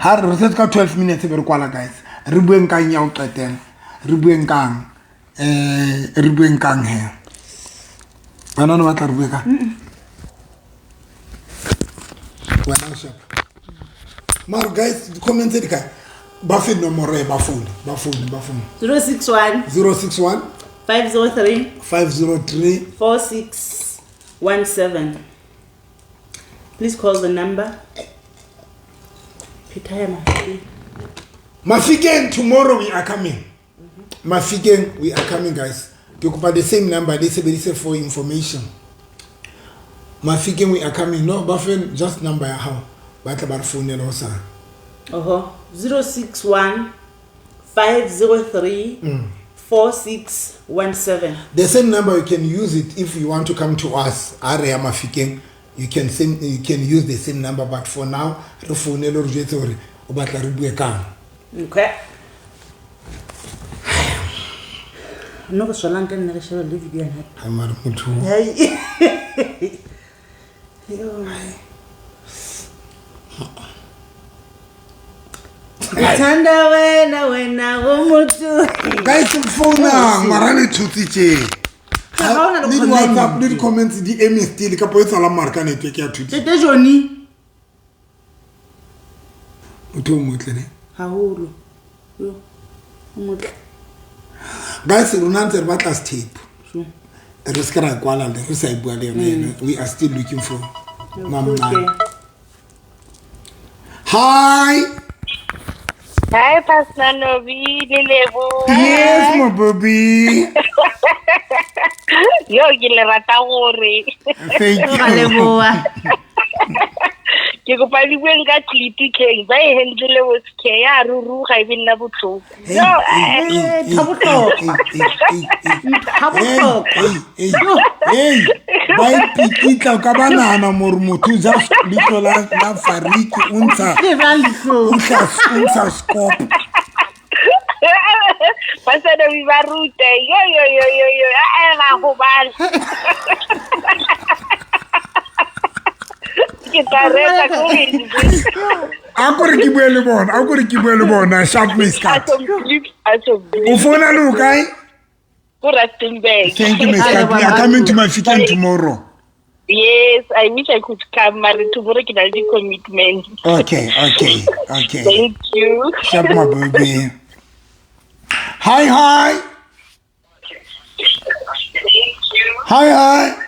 Ha re setse ka 12 minutes be re kwala guys. Re bueng kang ya ho qetela. Re bueng kang. Re bueng kang he. Wena o ne o batla re bue kang? Wena o sharp. Mara guys, di-comments tse di kae? Ba fe nomoro e ba foune, ba foune, ba foune. 061 061 503 503 4617. Please call the number. Peter Mafikeng. Mafikeng, tomorrow we are coming. Mafikeng, we are coming, guys. Ke kopa the same number, le sebedise for information. Mafikeng, we are coming. No, ba fe just number ya hao. Ba tla ba re founela hosane. Oho. 061 503 4617. The same number you can use it if you want to come to us. Area Mafikeng, you can same you can use the same number, but for now, re founele re jwetse hore o batla re bue kang. Okay. No re solang ka nne re shebe le video yana. Ha mare motho. Hey. Yo. Ngithanda wena wena o motho. Guys, founang mara le thotse tje. Ha hona le Le comment. di-WhatsApp le di-comments di eme still kapa e tsala mare ka network ya thutse. Tete Johnny Motho o motle ne. haholo. Yo. O motle. Guys, rona ntse re batla sethepu. Sure. Re se ke ra kwala le re sa e bua le yona ena. We are still looking for mamncane. Okay. Hi. Hi, Pastor Nobi, le Lebo. Yes, my baby. Yo, ke le rata gore. Thank you. Ra leboha. Ke kopa le bueng ka clip king ba e handle bo ske ya ruruga e be nna botlhoko. Yo, Ntho bohlokwa. Ntho bohlokwa. Hey, ba ipikitla o ka ba nahana more motho o ja leihlo la fariki o ntsha Ke jang dihlong? o ntsha scope. Pastor Nobi ba rute. Yo yo yo yo yo. A ra go bala. Ke tla reta ko A kore ke bue le bona, a kore ke bue le bona, sharp Miss Cat. O O founa le o kae? Ko Rustenburg. Thank you, Miss Cat. We are coming to Mafikeng tomorrow. Yes, I wish I could come, mare tomorrow ke na le di-commitment. Okay, okay, okay. Thank you. Sharp my baby. Hi, hi. Hi, hi.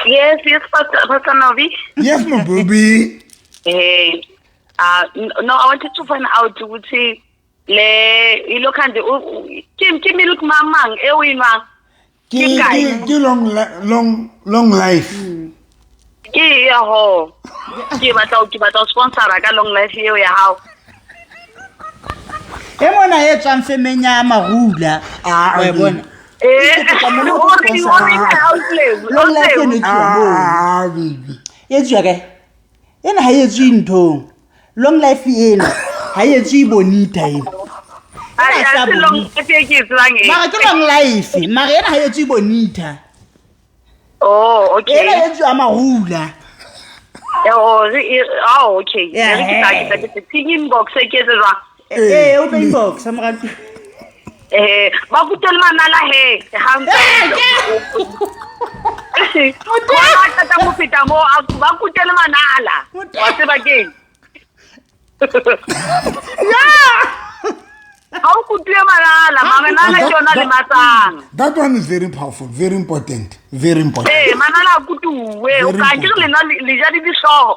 Yes, yes, Pastor Novi. Yes, my baby. Hey, no, I wanted to find out ukuthi le ilokhanje ke milk mamang e o inwang Ke kae? ke long long life. Ke ya ho ke batla ho sponsora ka long life eo ya hao. E mona e tswang femeng ya marula. Ah, Wa e bona? Eh, Ke kopa mona ho o re sponsora. Long life eno e tsuwa moo. Ah, baby. E tswa kae? Ena ha e etswe nthong. Long life ena ha e etswe bonita ena. Ai, Ena a sa se long bonita. life e ke e tsebang e. Mara ke long life, mara ena ha e etswe bonita. Oh, okay. Ena e tswa marula. Oh, oh, okay. Yeah. Re ke tla ke tla inbox e ke etse jwang? Eh, o tla inbox morati. Eh, ba kutele manala he, ha ntse. Ba qeta ho feta moo, ba kutele manala. Wa tseba keng? Ha o kutile manala, manala ke yona lematsang. That one is very powerful, very important, very important. Eh, manala a kutuwe, o ka ke re lena le ja di dihlooho.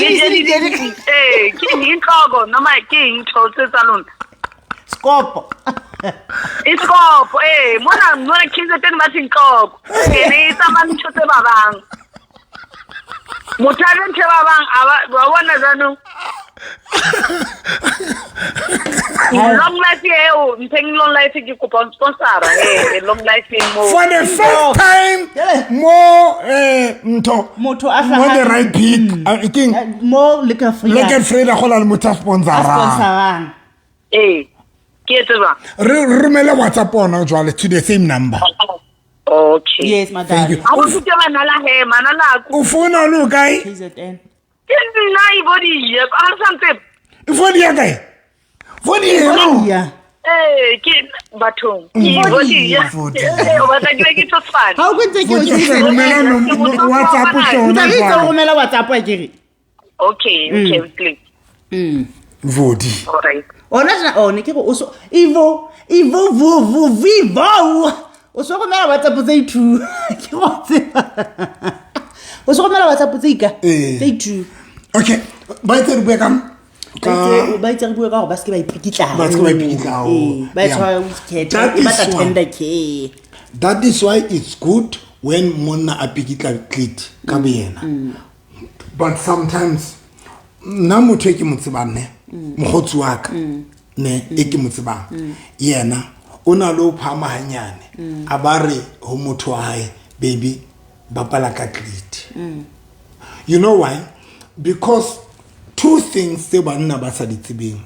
Le je di eh, ke eng inhloko noma ke eng ntho tse tsa lona? Scopo. Iskopo, eh, mona mona KZN ba thi nhloko. Ene e tsamaya ntho tse ba bang. Motho a le ntho ba bang a ba bona jwanong. Long life eo, ntheng long life ke kopa sponsora, eh, long life e mo. For the first time, mo ntho Motho a mo the hlahang- right pick. I think Mo le ka Frida. le ke Frida go la le motho a A sponsorang. sponsorang. Eh, ke etse jwang? Re romele WhatsApp ona jwale to the same number. Okay. Yes, my Thank you. darling. Ha o kute manala he, manala a O founa le o kae? KZN. Ke nna e bodiye, a re sa ntsebe. E founi ya kae? Founi eno. Yeah. Eh, ke bathong. Ke bodiye. Bodiye. Eh, o batla ke be ke tlo tshwana. Ha o kwentse ke o Founi tsebise. romela WhatsApp O tla hlona re itse o jwale. romela WhatsApp a kere. Okay, okay, please. Vodi. All right. Ona tjena one ke re o so Ivo Ivo vo vo vivo. O so romela WhatsApp tse two. Ke go tseba. O so romela WhatsApp tse ika. Eh. Tse two. Okay, ba itse re bue ka Ba itse re bue ka hore ba se ke ba ipikitla. Ba se ke ba ipikitla, oh. Eh, ba Yeah. tshwara with care. That E is batla one. tender care. That is why it's good when monna a pikitla clit ka boyena. But sometimes nna motho e ke mo tsebang ne, mokgotsi wa ka ne e ke mo tsebang, yena o na le ho phahama hanyane, a ba re ho motho wa hae, baby bapala ka clit. You know why? Because two things tse banna ba sa di tsebeng.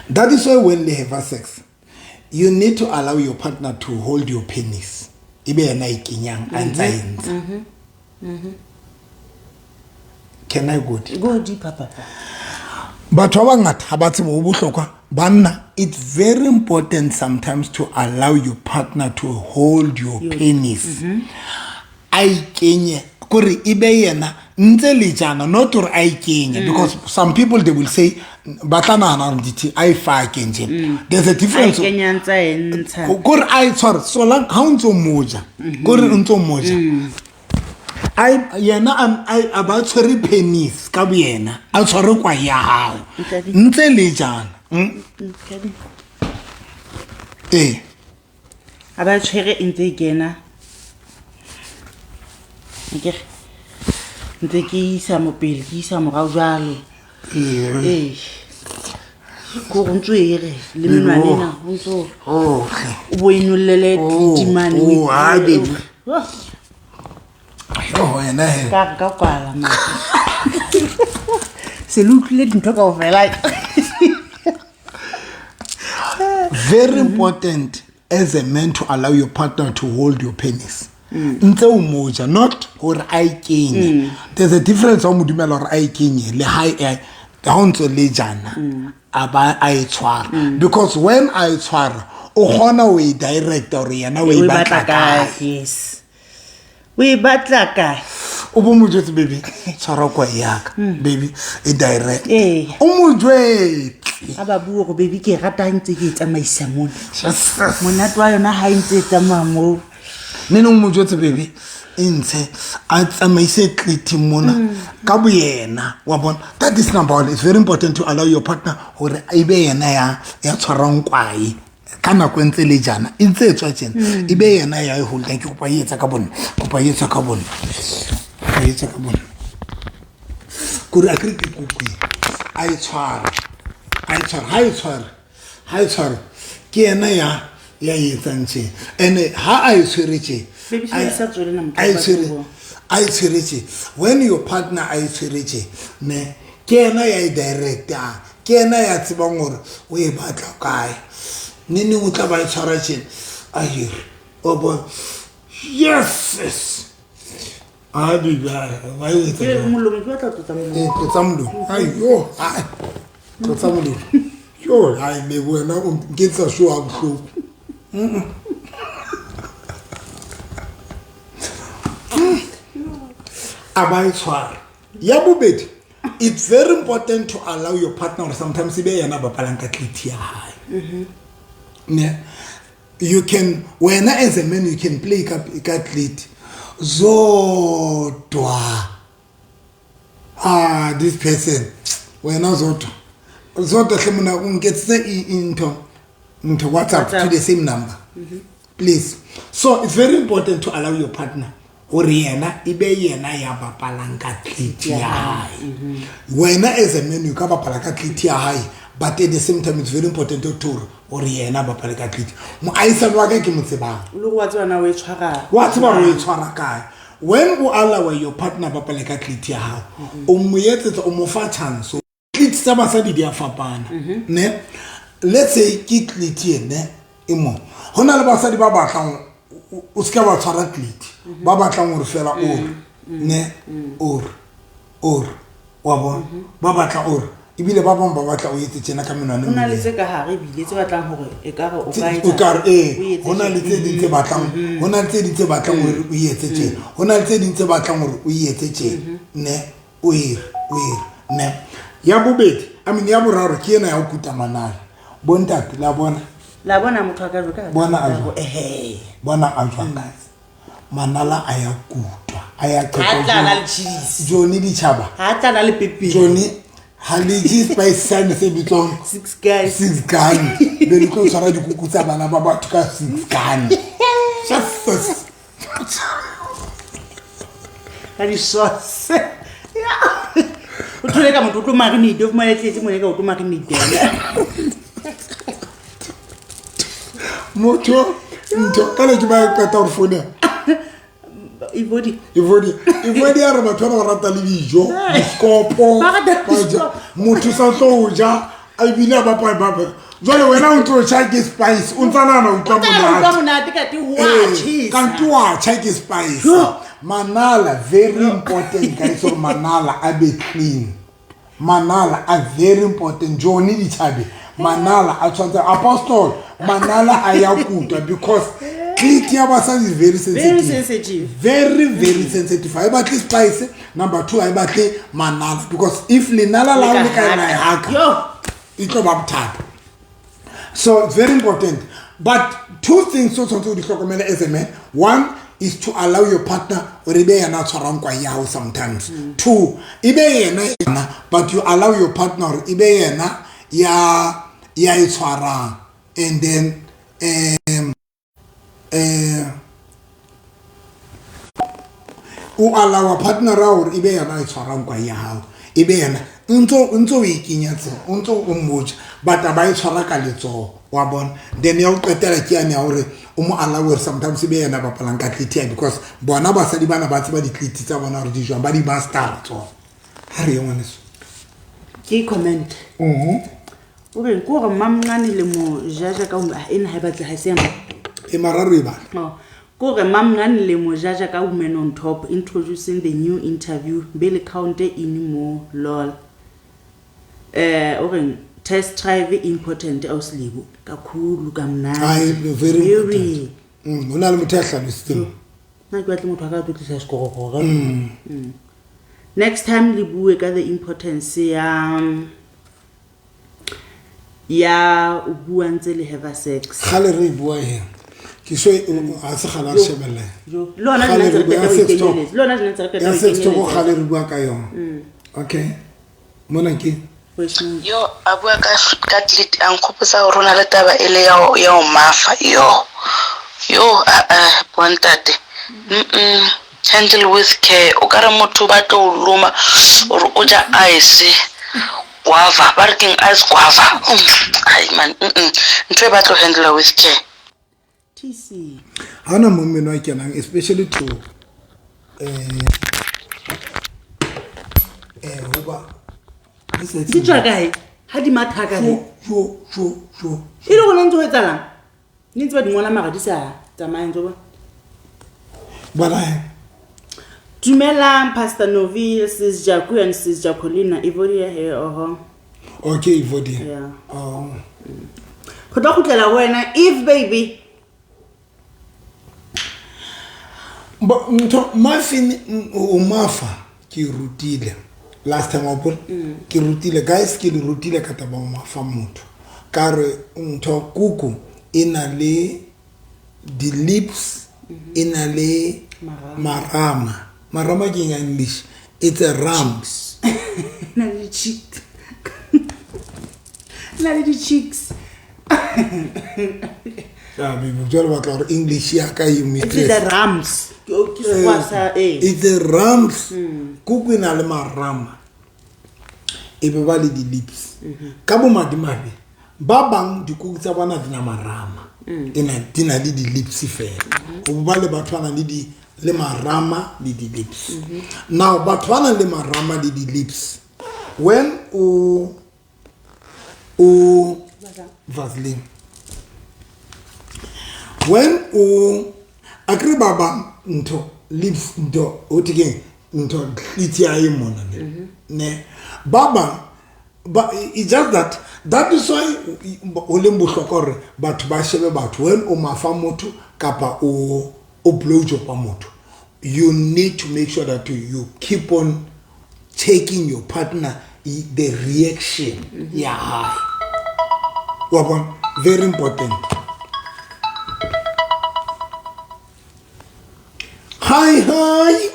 That is why when they have sex, you need to allow your partner to hold your penis. Ebe yena a e kenyang a ntse a e ntsha. Can I go deep? Go deep papa. Batho ba bangata ha ba tsebe ho bohlokwa banna, it's very important sometimes to allow your partner to hold your penis. A ikenye kore e be yena ntse le jana, not hore a ikenye, because some people they will say ba tla nahana hore dithi a e fake nje. There's a difference. A ikenya ntse a e ntsha. Kore a e tshware solang ha o ntso mo ja, kore o ntso mo ja. Yena a ba tshwere penis ka boyena, a tshware kwae ya hao ntse le jana. Ee, a ba tshwere e ntse e kena, akere ntse ke isa mo pele, ke isa morao jwalo. Ee, kore o ntse o ere le menwana ena, o ntse o bo e nollele dimane. Oh, ah, baby. Yo, wena he. Ka re ka kwala ma se le utlwile dintho kaofela. Very important as a man to allow your partner to hold your penis ntse o moja, not gore a e kenye. There's a difference ha o mo dumela gore a e kenye le ha o ntse le jana a ba a e tshwara, because when a e tshwara o kgona ho e directa gore yena o e batla kae. Yes, o e batla kae. O bo mo jwetse, baby, tshwara kwae yaka, baby, e direct. Ee. O mo jwetse. A ba bue gore, baby, ke e rata ha ntse ke e tsamaisa mona. Jesus. Monate wa yona ha e ntse e tsamaya moo. Ne neng mo jwetse, baby, e ntshe, a tsamaise clit mona ka boyena, wa bona. That is number one. It's very important to allow your partner gore e be yena ya tshwarang kwae ka nako e ntse le jana, e ntse e tswa tjena, e be yena ya e holdang. Ke kopa e etsa ka bonna, kopa e etsa ka bonna, kopa e etsa ka bonna, kore a kere ke kuku e a e tshwara, a e tshwara, ha e tshware, ha e tshware, ke yena ya e etsang tje. And ha a e tshwere tje, Baby, sebedisa tswele na motho a e wa tshwere batho. A e tshwere tje, when your partner a e tshwere tje ne, ke yena ya e directang, ke yena ya tsebang gore o e batla kae. Ne neng o tla ba e tshwara tjena, a ere o bona, yes, yes, a baby, wa e etsa Ke jwang? Molomo, ke batla ho tlotsa molomo. Ee, tlotsa molomo. Ai, yo, ai, tlotsa molomo. Yo, ai, lebo, wena o nketsa so ha bohloko. A ba e tshwara. Ya bobedi, it's very important to allow your partner gore sometimes e be yena a bapalang ka clit ya hae. Ne, you can, wena as a man, you can play ka clit. Zodwa, ah, this person, wena Zodwa, Zodwa hle mona, o nketsitse ntho WhatsApp to the same number, please. So it's very important to allow your partner gore yena e be yena ya bapalang ka clit ya hae. Wena as a man, you ka bapala ka clit ya hae, but at the same time it's very important to gore yena a bapale ka clit. Moahisane wa ka ke mo tsebang. O le gore wa tseba na o e tshwara. Wa tseba gore o e tshwara kae. When o allow your partner bapale ka clit ya hao, o mo etsetsa, o mo fa chance. Clit tsa basadi di a fapana ne. Let's say ke clit ene e mo, go na le basadi ba batlang o seke wa tshwara clit, ba batlang gore fela ore ne, ore ore, wa bona, ba batla ore, ebile ba bangwe ba batla o etse tjena ka menwana Ho na le e tse ka hare ebile tse batlang hore ekare o ka o ka re o ee, etse ho na le tje. tse ding tse batlang, ho na le tse ding tse batlang hore o etse tje, ho na le tse ding tse batlang hore o etse tje ne, o ere, o ere ne. Ya bobedi, I mean, ya boraro ke ena ya ho kuta manala. Bontate, la bona. La bona motho a ka jo ka Bona a jwang? Ehe. Bona a jwang, guys? Manala a ya kutwa, a ya Ha tlala le cheese. Johnny ditjhaba. Ha tlala le pepper. Johnny ha le je spice sane se bitswang Six guys. Six gun, be le tlo tshwara dikuku tsa bana ba batho ka six gun. Jesus. Ka di-sauce. Ya. O thole ka motho o tlo marinate, o fumane tletse mone ka o tlo marinate. Motho ntho ka le ke ba qeta gore founela. Evodi. Evodi, Evodi a re batho ba ba rata le dijo, diskopo. Ba rata Ba ja. diskopo. Motho sa tlo o ja, a ebile a bapa bapa. Jwale wena o ntso tjha ke spice, o ntsa nahana o utlwa O ntsa nahana o utlwa monate. monate, kante ho a Ee, tjhesa. kante wa tjha ke spice. Yo. Manala, very important guys, gore manala a be clean. Manala a very important. Johnny Dithabe, manala a tshwanetse, Apostle, manala a ya kutwa, because clit ya basadi is very sensitive. Very sensitive. Very, very sensitive. Ha e batle spice, number 2, ha e batle manala, because if lenala la Le le ka ka la e haka. haka, Yo. e tlo ba bothata. So it's very important. But two things so tshwanetse o di hlokomele as a man. One, is to allow your partner gore e be yena a tshwarang kwa ya gago sometimes. Two, e be yena, but you allow your partner gore e be yena ya e tshwarang. And then o allow partner gore e be yena e tshwarang kwa ya gago, e be yena ntse o e kenya tsela, o ntse o mmotsa, but a ba e tshwara ka letsogo, wa bona. Then ya go qetela ke yane ya gore o mo allow gore sometimes e be yena bapalang ka tliti, because bona basadi bana ba tseba ditliti tsa bona gore di jwang, ba di master tsona. Ha re ye ngwaneso. Ke comment. O re ko gore mamncane le mo jaja ka ena ha e batle ha se ya E mararo e bala. Oh. Ko re mamncane le mo jaja ka woman on top introducing the new interview be le count in mo lol. O re test drive important ausilebo kakhulu kamnandi. Ai, very important. Ho na le motho ya hlalositseng. Nna ke batle motho a ka tlotlisa sekorokoro. Next time le bue ka the importance ya o bua ntse le have sex. Kgale re bua eng? Ke so a se kgale re shebella. Le hona re ntse re qeta ho ikenyelletsa. Le hona re ntse re qeta ho ikenyelletsa. Ya sex talk kgale re bua ka yona. Okay. Mona ke yo a bua ka clit a nkgopotsa gore o na le taba e le ya o mafa yo a bontate. Handle with care. O ka re motho ba tlo loma gore o ja ice guava, ba re keng ice guava. Ai man, ntho e batlo handle with care. TC. Ha ona mo mmeno a kenang, especially to hoba di tswa kae? Ha di matha kae? Jo. E le gona ntse ho etsahalang? Ne ntse ba di ngola mara di sa tsamaye ntse ba. Bana. Dumelang Pastor Noville, Sis Jaku and Sis Jacqueline. Evodia here, oho. Okay, Evodia. Yeah. Oh. Go tla khutlela ho wena if baby. Ba ntho muffin o mafa ke rutile. Last time I put ke rutile guys, ke le rutile ka taba mafa motho. Ka re ntho kuku e na le di lips, e na le marama. Marama ke in English, it's a rams. Na le cheeks. Na le cheeks. Ah, baby, jwale batla gore English ya ka e It's the rams. Ke sekgowa sa eh. It's a rams. Kuku e na le marama. E be ba le di lips. Ka bo madimabe, ba bang dikuku tsa bona di na marama. Ena di na le di lips fela. Go ba le batho ba nang le di le marama le di lips. Now batho ba nang le marama le di lips, when o Vaseline, when o akre ba bang ntho lips ntho o thekeng ntho tlitsi ya e mona ne ba bang. But it's just that is why o leng bohlokwa hore batho ba shebe batho when o mafa motho kapa o blow job motho, you need to make sure that you keep on checking your partner, the reaction ya hae. Wa bona, very important. Hi hi.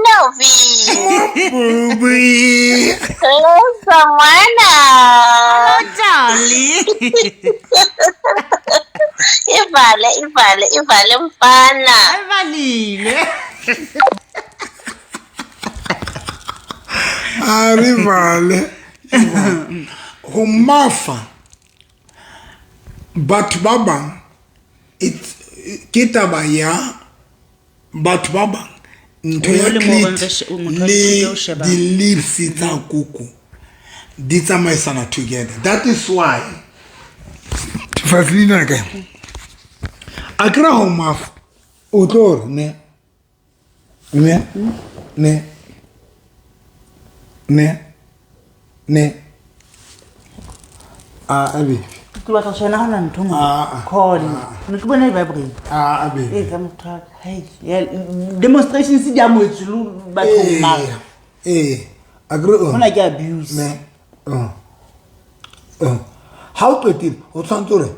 Novi. Booby. Hello, Samana. Hello, darling. Ivale mfana. Ivalile. Arivale. Ho mafa. Batho ba bang ke taba ya batho ba bang ntho ya clit le di-lips tsa kuku di tsamaisana together. That is why Vaseline ka a kry ho mafa o tlo re ne ne ne ne ne a baby. Ke batla ho sheba hona ntho mo call ne ke bona e vibrate. A baby e ka motho hey demonstrations di amoetse lo bathong mara. Akere Hona ke abuse. Ne. Ha o qetile o tshwanetse hore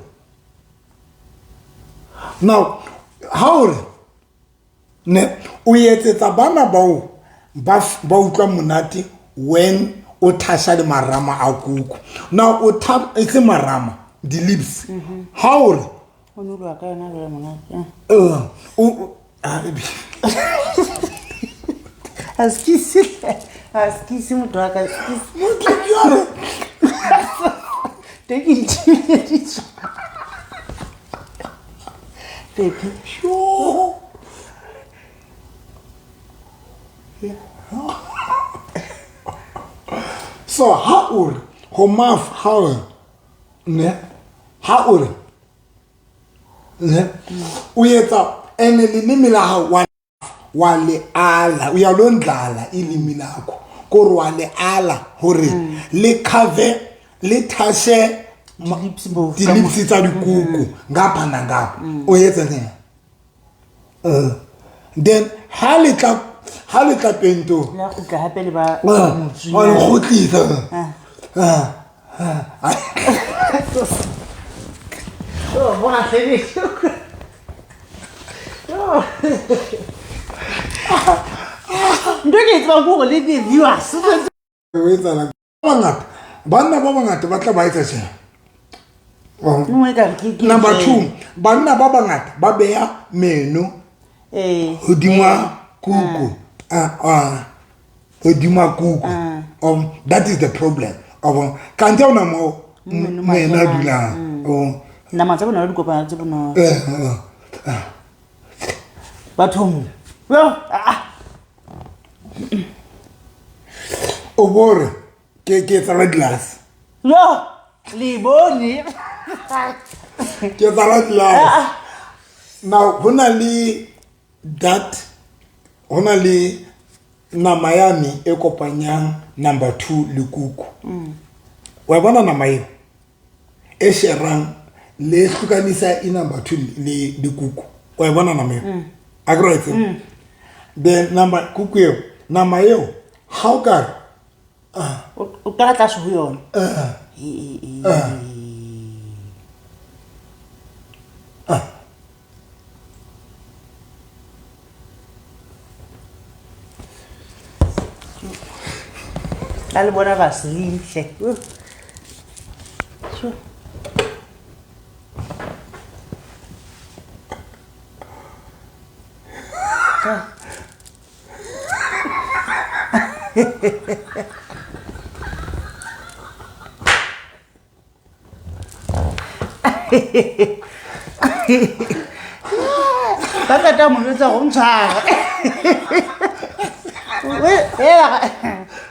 now ha o re ne o etsetsa bana bao ba utlwa monate when o thasha le marama a kuku. Now o tha e se marama, di-lips. Ha o re O nyoloha ka yona jwale monate. O Askisi. Askisi motho wa ka. Askisi. Motho ke a re. Teng ke di Pepe. Sure. So ha o re ho maf ha o ne ha o re ne o etsa ene leleme la hao wa le ala o ya lo ndlala ilimi lakho kore wa le ala hore le cover le thashe di-lips tsa dikuku ngapha nangapha o etsa ne then ha le tla pentong La kgutla hape le ba wa le kgutlisa. Oh, bo ha hlebe. Ntho e ke e tsebang ke hore le di-viewers. O etsahala bangata banna ba bangata ba tla ba etsa tjena. Nngwe ekare ke Number 2, banna ba bangata ba beha meno hodima kuku. Hodima kuku. That is the problem. Kante ona mo meno a dulang. Nama tsa bona di kopana tse bonolo. Bathong. O bore ke etsa la glass. Yo, le bone. Ke etsa la glass. Now hona le that hona le nama yane e kopanyang number 2 le kuku. Wa bona nama eo e sherang le hlukanisa i number 2 le kuku. Wa bona nama eo? Akere tseo. Then number kuku eo, nama eo ha o ka o qala tlase ho yona. La le bona Vaseline hle. Ba qeta mo jwetsa hore o ntshware.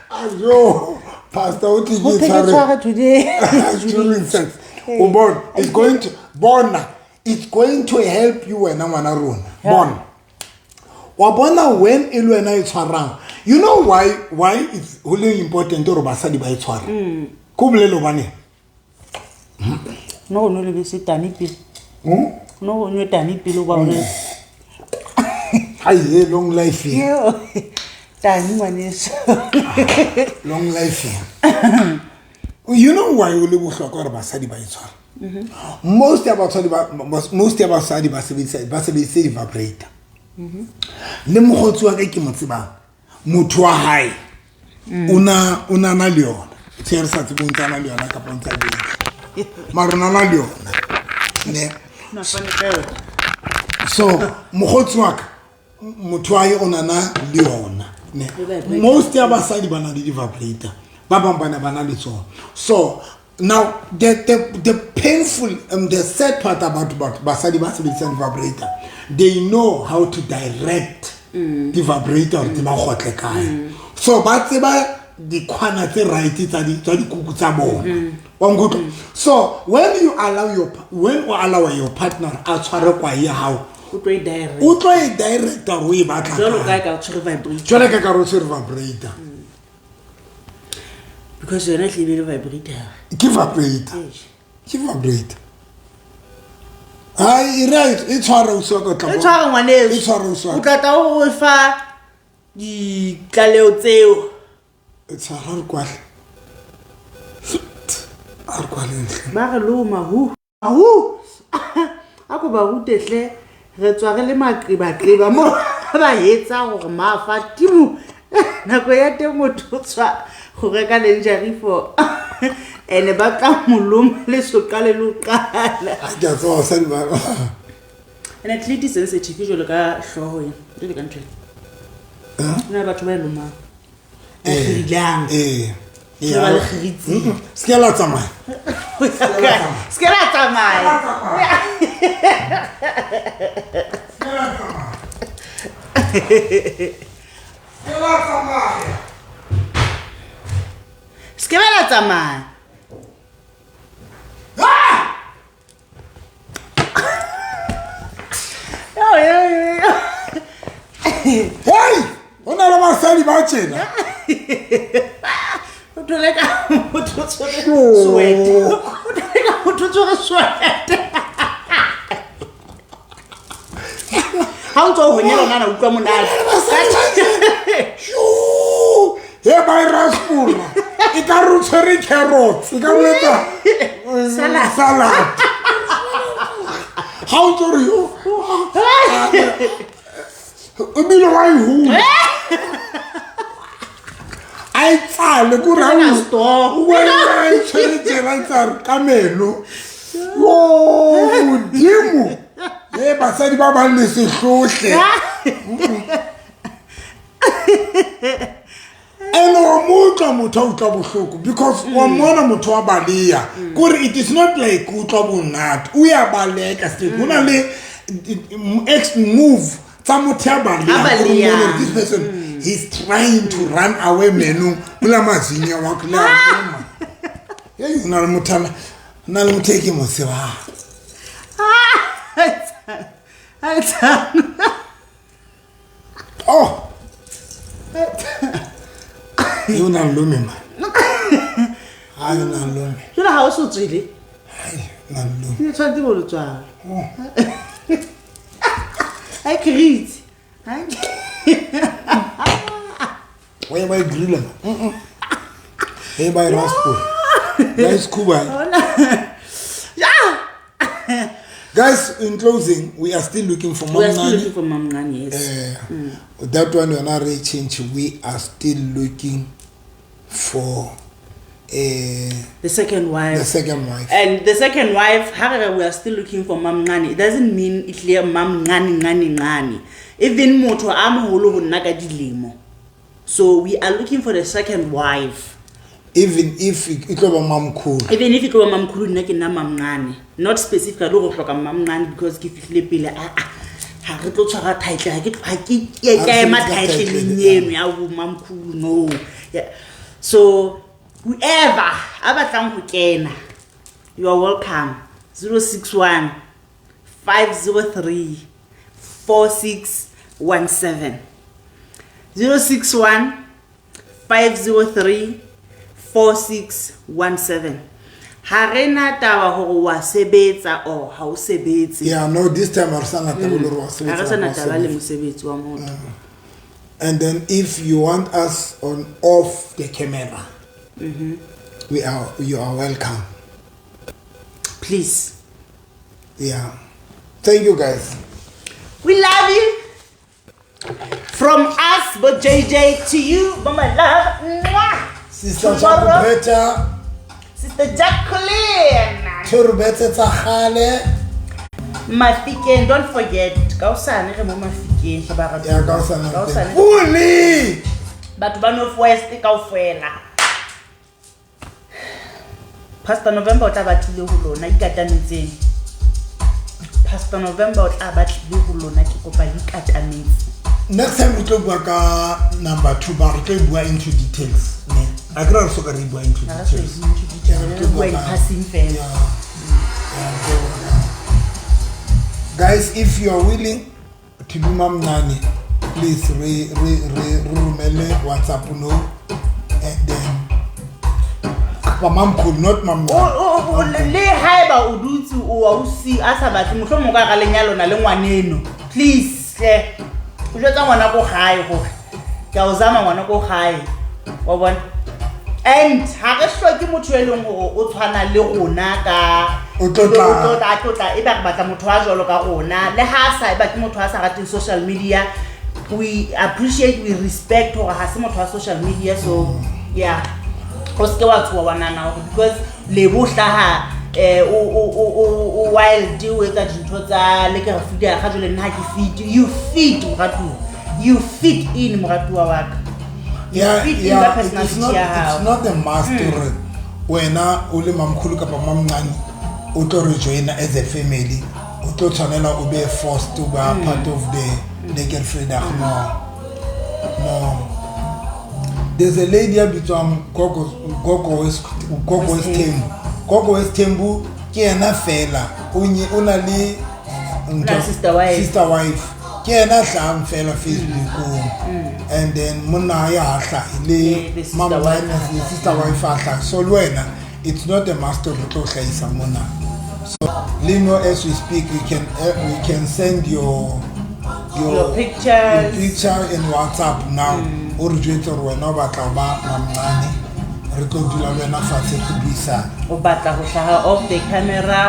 Ajo, pastor o tle ke tshware today. During sex. O bona, it's going to bona, it's going to help you wena ngwana rona. Bona. Wa bona when e le wena e tshwarang. You know why it's really important hore basadi ba e tshware. Ko bolele hobane. No no le bese tani pele. No no tani pele ba hore. Ai long life here. Tani ngwaneso. Long life here. You know why o le bohlokwa hore basadi ba e tshware? Most ya basadi ba sebedisa di-vibrator. Le mokgotsi wa ka ke mo tsebang, motho wa hae o na na le yona. Tjhe re sa tsebe o ntse na le yona kapa o ntse a le mara o na na le yona. Ne. So mokgotsi wa ka motho wa hae o na na le yona. Ne. Most ya basadi ba na le di-vibrator. Ba bang ba na le tsona. So now the painful the sad part about basadi ba sebedisang vibrator, they know how to direct the vibrator di ba kgotle kae. So ba tseba dikgwana tse right tsa dikuku tsa bona. Wa nkutlwa? So when you allow your partner a tshware kwae ya hao, O tlo e direct. O tlo e direct hore o e batla. Jwalo ka ka o tshwere vibrator. Jwalo ka ka o tshwere vibrator. Because yona e tle vibrator. Ke vibrator. Ke vibrator. Ai right, e tshwara o swa ka tla. E tshwara ngwaneso. E tshwara o swa. O tla tla o fa ditlaleo tseo. Tshwara re kwale. A re kwaleng hle. Ba re loma hu. Hu. A ko ba rute hle. Re tswa re le maqebaqeba mo ba etsa gore mafa timo nako ya teng motho o tswa go reka lingerie for ene ba tla moloma le so qale le ho qala. A ke a tseba basadi ba. And at least sensitive jwalo ka hlooho ena. Jwalo ka ntho ena. Ho na le batho ba e lomang. Ba kgirilang. Ee. Ke ba le kgiritseng. Se ke la tsamaya. Se ke la tsamaya. Se ke la tsamaya. Hei, ho na le basadi ba tjena. O thole ka motho o tshwere sweat. O thole ka motho o tshwere sweat. Ha o ntso o honyela ona na utlwa monate. He ba e raspura. E ka re o tshwere carrots, e ka re etsa Salad. salad. Ha o ntso re yo. Ebile wa e hula. A e tsale kore ha Ena o store. wena e tshwere tsela e tsa re ka meno. Yo modimo. E basadi ba bang le sehlohle. And wa mo utlwa motho a utlwa bohloko because wa mmona motho wa baleya. Kore it is not like o utlwa monate. O ya baleka straight. Ho na le ex move tsa motho ya baleya. A baleya. Hore o mmone this person he's trying to run away menong. O la mazinya wa le a loma. Hey, o na le motho ana- o na le motho e ke mo tsebang. Oh. E o na le lome man. Ha o na le lome. Jwale ha o so tswele. Hai, o na le lome. Ne tshwanetse bo le tswalo. Oh. Ha e kritse. Ha Wa e ba e grilla. Mm. E ba e raspo. Guys, Kuba. Yeah. Guys, in closing, we are still looking for We are still Mamnani. looking for Mamnani, yes. That one we are not really change. We are still looking for The second wife. the second wife. And the second wife, however, we are still looking for Mamngani. It doesn't mean it clear Mamngani ngani ngani. Even motho a moholo ho nna ka dilemo. So we are looking for the second wife. Even if e tlo ba mamkhulu. Even if e tlo ba mamkhulu nna ke nna Mamngani. Not specifically go hloka Mamngani because ke fihlile pele a a ha re tlo tshwara title ha ke ha ke ke Ha ka re ema sebetse ka title title, eno ya bo mamkhulu no. Yeah. So whoever a batlang ho kena, you are welcome. 061 503 4617. 061 503 4617. Ha re na taba hore wa sebetsa or ha o sebetse. Yeah, no, this time ha re sa na taba le hore wa Ha sebetsa re sa na kapa ha o taba le sebetse. mosebetsi wa motho. And then if you want us on off the camera, we are you are welcome. Please. Yeah. Thank you guys. We love you. From us, but JJ to you, Mama love. Mwah. Sister Tomorrow, Jacobeta, Sister Jacqueline. Thorobetse tsa kgale. Mafikeng, don't forget. Ka hosane re mo Mafikeng hle ba Ya ka hosane. Ka hosane. Pule. Batho ba North West kaofela. Pastor November o tla ba tlile ho lona ikatametseng. Pastor November o tla ba tlile ho lona ke kopa le ikatametse. Next time re tlo bua ka number 2 ba re tlo bua into details. Ne. A ke re so ka re bua into Ha re so details. into details, Yeah, re re tlo bua bua in ka- passing fela. Yeah. Yeah, re tlo bua ka- Guys, if you are willing to be Mamnani, please re re re re romele WhatsApp no and then kapa mamkhulu not mamnani. Le haeba o dutse o wa o si a sa batle mohlomong ka ga lenyalo na le ngwaneno. Please hle. O jwetsa ngwana ko gae gore ke a o zama ngwana ko gae. Wa bona? And ha re hloke motho e leng hore o tshwana le rona ka O tlo tla. O tlo tla e ba re batla motho a jwalo ka rona. Le ha sa eba ke motho a sa rateng social media, we appreciate, we respect hore ha se motho wa social media, so yeah. O seke wa tshoha wa nahana hore because Lebo o hlaha o wild, o etsa dintho tsa le ke re fit ga jwale nna ha ke fit. You fit, moratuwa. You fit in, moratuwa wa ka. You Yeah, fit in yeah, ka it is personality not, ya it's hao. not a must hore wena o le mamkhulu kapa mamncane o tlo re joina as a family, o tlo tshwanela o be forced to ba part of the Lekker Vrydag. No, no. There's a lady ya bitswang Gogo, Gogo West, Gogo West Thembu. Gogo West Thembu ke yena fela o nye, o na le ntho, sister wife. Sister wife. Ke yena a hlahang fela Facebookong. And then monna ya ha hlahe le Yeah, the sister mamncane, wife ha the sister wife ha hlahe. So le wena, it's not a must hore re tlo hlahisa mona. So Lino, as we speak, we can send Your pictures. your picture in WhatsApp now. O re jwetse hore wena o batla ho ba mamncane, re tlo dula le wena fatshe re buisane. O batla ho hlaha off the camera,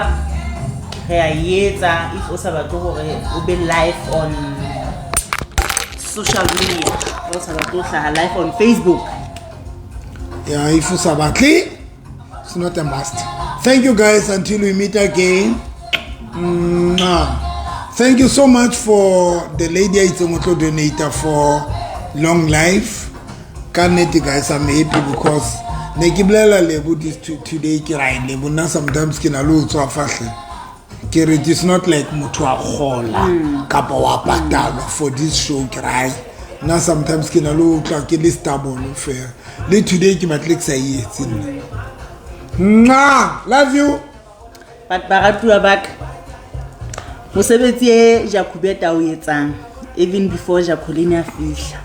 re a etsa. If o sa batle hore o be live on social media, o sa batle ho hlaha live on Facebook. Yeah, if o sa batle, it's not a must. Thank you guys, until we meet again. Mwah. Thank you so much for the lady a itseng o tlo donate for long life. Ka nnete guys, I'm happy because ne ke bolela Lebo this today, ke ra Lebo nna sometimes ke na le ho tswafa hle. Ke re it's not like motho a kgola kapa wa patalwa for this show, ke ra nna sometimes ke na le ho utlwa ke le stubborn fela. Le today ke batle ke sa e etse nna. Mwah! Love you. But baratuwa ba ka, mosebetsi e Jacobeta o etsang even before Jacqueline a fihla,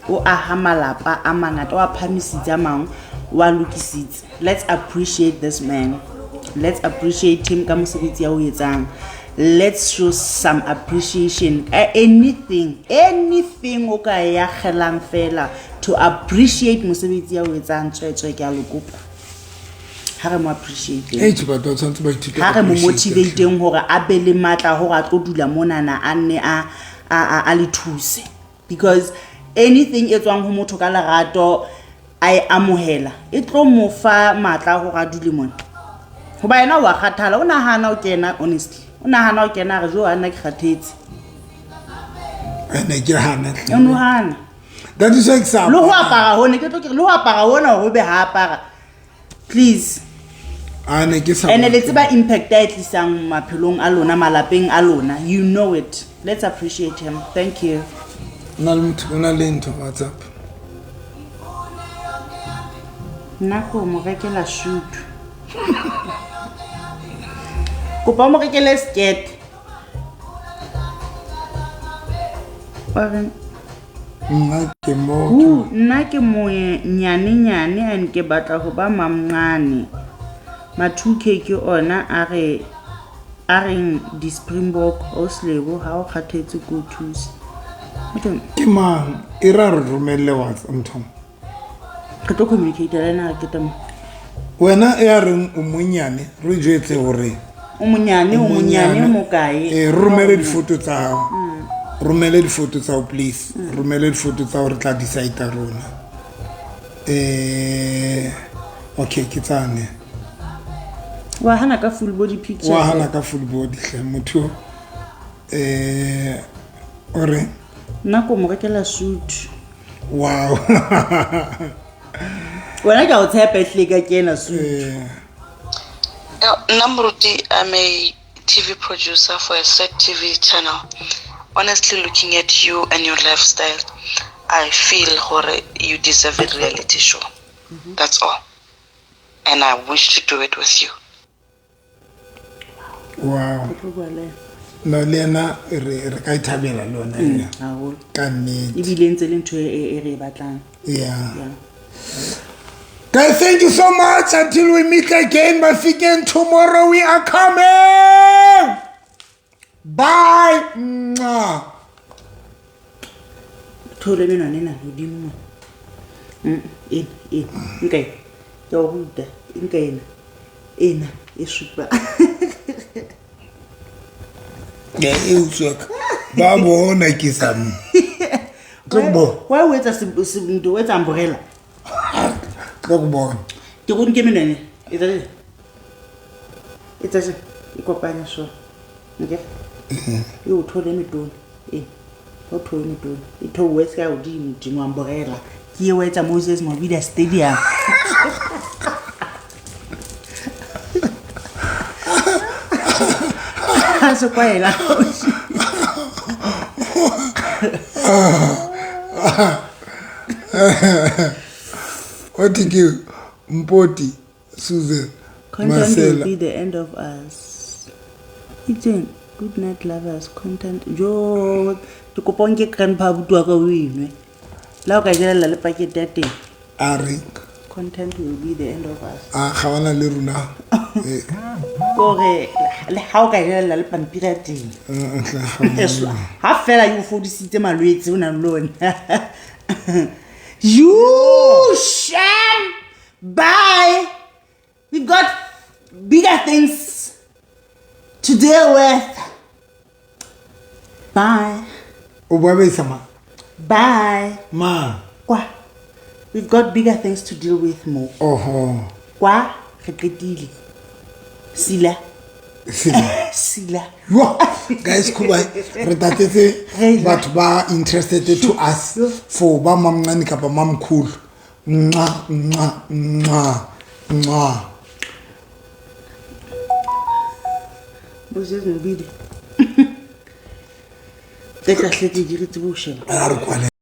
o aha malapa a mangata, o a phamisitse a mang, o a lokisitse. Let's appreciate this man. Let's appreciate him ka mosebetsi a o etsang. Let's show some appreciation. Anything o ka e akgelang fela to appreciate mosebetsi a o etsang, tswetswe ke a lo kopa. Ha re mo appreciate. Hey, batho ba tshwanetse ba ithute Ha re mo appreciate. motivateng hore a be le matla hore a tlo dula monana a nne a le thuse. Because anything e tswang ho motho ka lerato a e amohela, e tlo mo fa matla hore a dule mona. Hoba yena wa kgathala, o nahana o kena, honestly. O nahana o kena, a re, jo, nna ke kgathetse. Ene ke hana hle. O no hana. That is why ke sa Le ho apara. apara hone, ke tlo ke re, le ho apara hona hore o be ha apara. Please. A ne ke sa Ene le batle. tseba impact a e tlisang maphelong a lona, malapeng a lona. You know it. Let's appreciate him. Thank you. O na le motho, o na le ntho WhatsApp. Nna ko mo rekela suit. Kopa o mo rekele skirt. Wa reng? Nna ke mo. Hu, nna ke mo nyane nyane and ke batla ho ba mamncane. Ma 2K ke ona a re a reng di Springbok o Slebo ha o kgathetse ko thuse. Okay. Ke mang? E ra re romelle WhatsApp ntho. Re tlo communicate le ena re keta mo. Wena e a reng o monyane, re jwetse hore O monyane, o monyane mo kae? Eh, romele difoto tsa hao. Romele difoto tsa hao please. Romele difoto tsa hao re tla decide rona. Okay, ke tsane. Wa hana ka full body picture. Wa hana ka full body hle motho. O re Nna ko mo rekela suit. Wow. Wena ke a o tshepa ehlile ka kena suit. Nna Moruti, I'm a TV producer for a set TV channel. Honestly, looking at you and your lifestyle, I feel hore you deserve a reality show. That's all. And I wish to do it with you. Wow. No, le yena re ka ithabela le yona ena. Haholo. Ka nnete. Ebile ntse le ntho e re e batlang. Yeah. Yeah. Guys, thank you so much. Until we meet again, Mafikeng, tomorrow we are coming. Bye. Mwah. Theole menwana ena hodimo mona. Ena ena nka ena ke a o ruta nka ena ena e supa. Ya e utswa ka. Ba bona ke sa mo. Tlo go bona. Why o etsa ntho o etsa umbrella? Tlo go bona. Ke go nke menwana etsa tje. Etsa tje e kopanya so. Nke. E o thole metone. E. O thole metone. E theohe se ka hodimo dimo umbrella. Ke e o etsa Moses Mabhida Stadium. Se kwaela. What ke Mpoti Susan Content will Masela. be the end of us. Itseng, good night lovers, content. Jo, ke kopa o nke grandpa abuti wa ka o e nwe. Le ha o ka jelella le pakete ya teng. A re Content will be the end of us. a gawana le rona. Eh, Kore le ha o ka jelella le pampiri ya teng. eh, tla gawana le rona. Ha fela e o fodisitse malwetse o nang le ona. You sham. Bye. We've got bigger things to deal with. Bye. O bua beisa ma. Bye. Ma. Kwa. We've got bigger things to deal with mo. Oho. Kwa re qetile. Sila. Sila. Sila. Yo, guys, kuba re tatetse batho ba interested to us for ba mamncane kapa mamkhulu. Nxa nxa nxa nxa. Moses Mobidi. Tse kahle di re tsebe ho sheba. A re kwale.